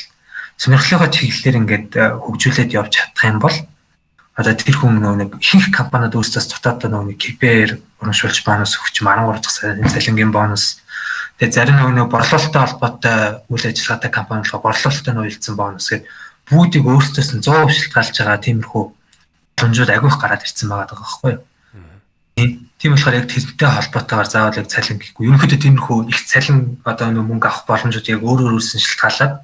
сонирхлынхоо чиглэлээр ингээд хөгжүүлээд явж чадах юм бол одоо тэр хүн нөгөө нэг ихэнх компаниуд өөрсдөөс дотоодоо нөгөө нэг KPI-ээр урамшуулж бонус өгч 13 дахь цалингийн бонус. Тэгээ зарим нөгөө борлуулалттай холбоотой үйл ажиллагаатай компани болохоор борлуулалттай нь уялдсан бонус гэдэг бүгдийг өөрсдөөс нь 100% шалтгаалж байгаа тиймэрхүү боломжууд агиух гараад ирсэн байгаа байхгүй юу. Тийм болохоор яг тэрнтэй холбоотойгоор заавал яг цалин гэхгүй. Ерөнхийдөө тиймэрхүү их цалин одоо нөгөө мөнгө авах боломжууд яг өөр өөрөөс нь шалтгаалаад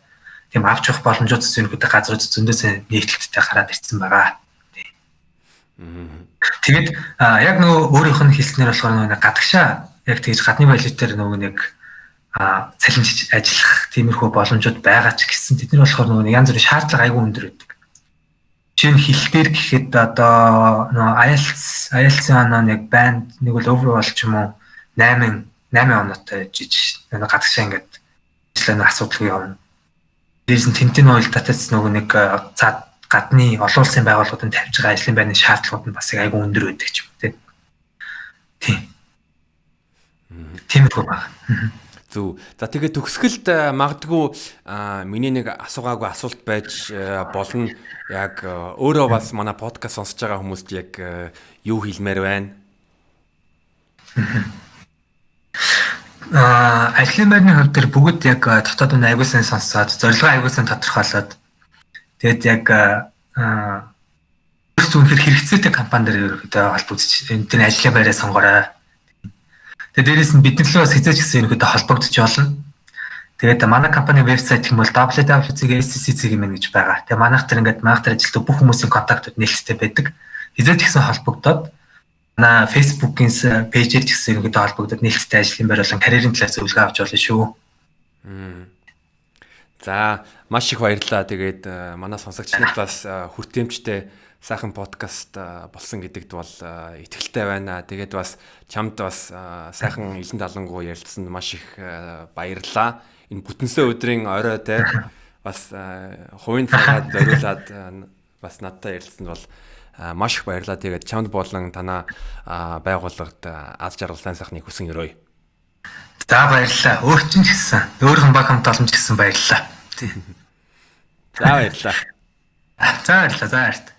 тийм авч явах боломжууд ерөнхийдөө газрууд зөндөө сайн нээлттэй гараад ирсэн байгаа. Тэгээд яг нөгөө өөрийнх нь хэлснээр болохоор нөгөө гадагшаа яг тэгж гадны валютаар нөгөө нэг цалинжиж ажиллах тиймэрхүү боломжууд байгаа ч гэсэн тэд нар болохоор нөгөө янз бүрийн шаардлага айгүй өндөр байдаг. Жишээ нь хэл дээр гэхэд одоо нөгөө IELTS-ийн оноо нэг банд нэг бол overall ч юм уу 8 оноотой жиж нөгөө гадагшаа ингээд ажиллах асуудалгүй явна. Дээрс нь тэнтэн уялдаатай нөгөө нэг цаад гадны олон улсын байгууллагуудын тавьж байгаа ажлын байрны шаардлагууд нь бас айгүй өндөр байдаг ч юм уу тийм. Тиймэрхүү байна. Зөв. За тэгээд төгсгөлд магадгүй миний нэг асуугаагүй асуулт байж болно. Яг өөрөө бас манай подкаст сонсож байгаа хүмүүст яг юу хэлмээр байна? Ажлын байрны хувьд тэр бүгд яг дотоод нь айгүй сайн сонсоод, зорилгоо айгүй сайн тодорхойлоод тэгээд яг өөрсдөө үнэхээр хэрэгцээтэй компани дээр ерөнхийдөө холбогдож энэ тэр ажлын байраа сонгоорой. Тэгээд дээрээс нь бид нар л бас хизээч гэсэн ерөнхийдөө холбогдож болно. Тэгээд манай компани вебсайт гэх юм бол www.scc.mn гэж байгаа. Тэгээд манайх тэр ингээд манайх тэр ажилтдаг бүх хүмүүсийн контактууд нээлттэй байдаг. Хизээч гэсэн холбогдоод манай Facebook-ийн пэйжээр ч гэсэн ерөнхийдөө холбогдоод нээлттэй ажлын байр болон карьерийн талаар зөвлөгөө авч болно шүү. За маш их баярлалаа. Тэгээд манай сонсогч нарт бас хүртээмжтэй сайхан подкаст болсон гэдэгт бол итгэлтэй байна. Тэгээд бас чамд бас сайхан илэн далангуу ярилцсанд маш их баярлалаа. Энэ бүтэнсээ өдрийн орой те бас хувийн цагаа зориулаад бас надтай ярилцсанд бол маш их баярлалаа. Тэгээд чамд болон танаа байгууллагад аз жаргал сайн сайхныг хүсэн өрөөе. За баярлалаа. Өөр чинь ч гэсэн өөрхөн баг хамт олон ч гэсэн баярлалаа. За баярлалаа. За баярлалаа. За баярлалаа.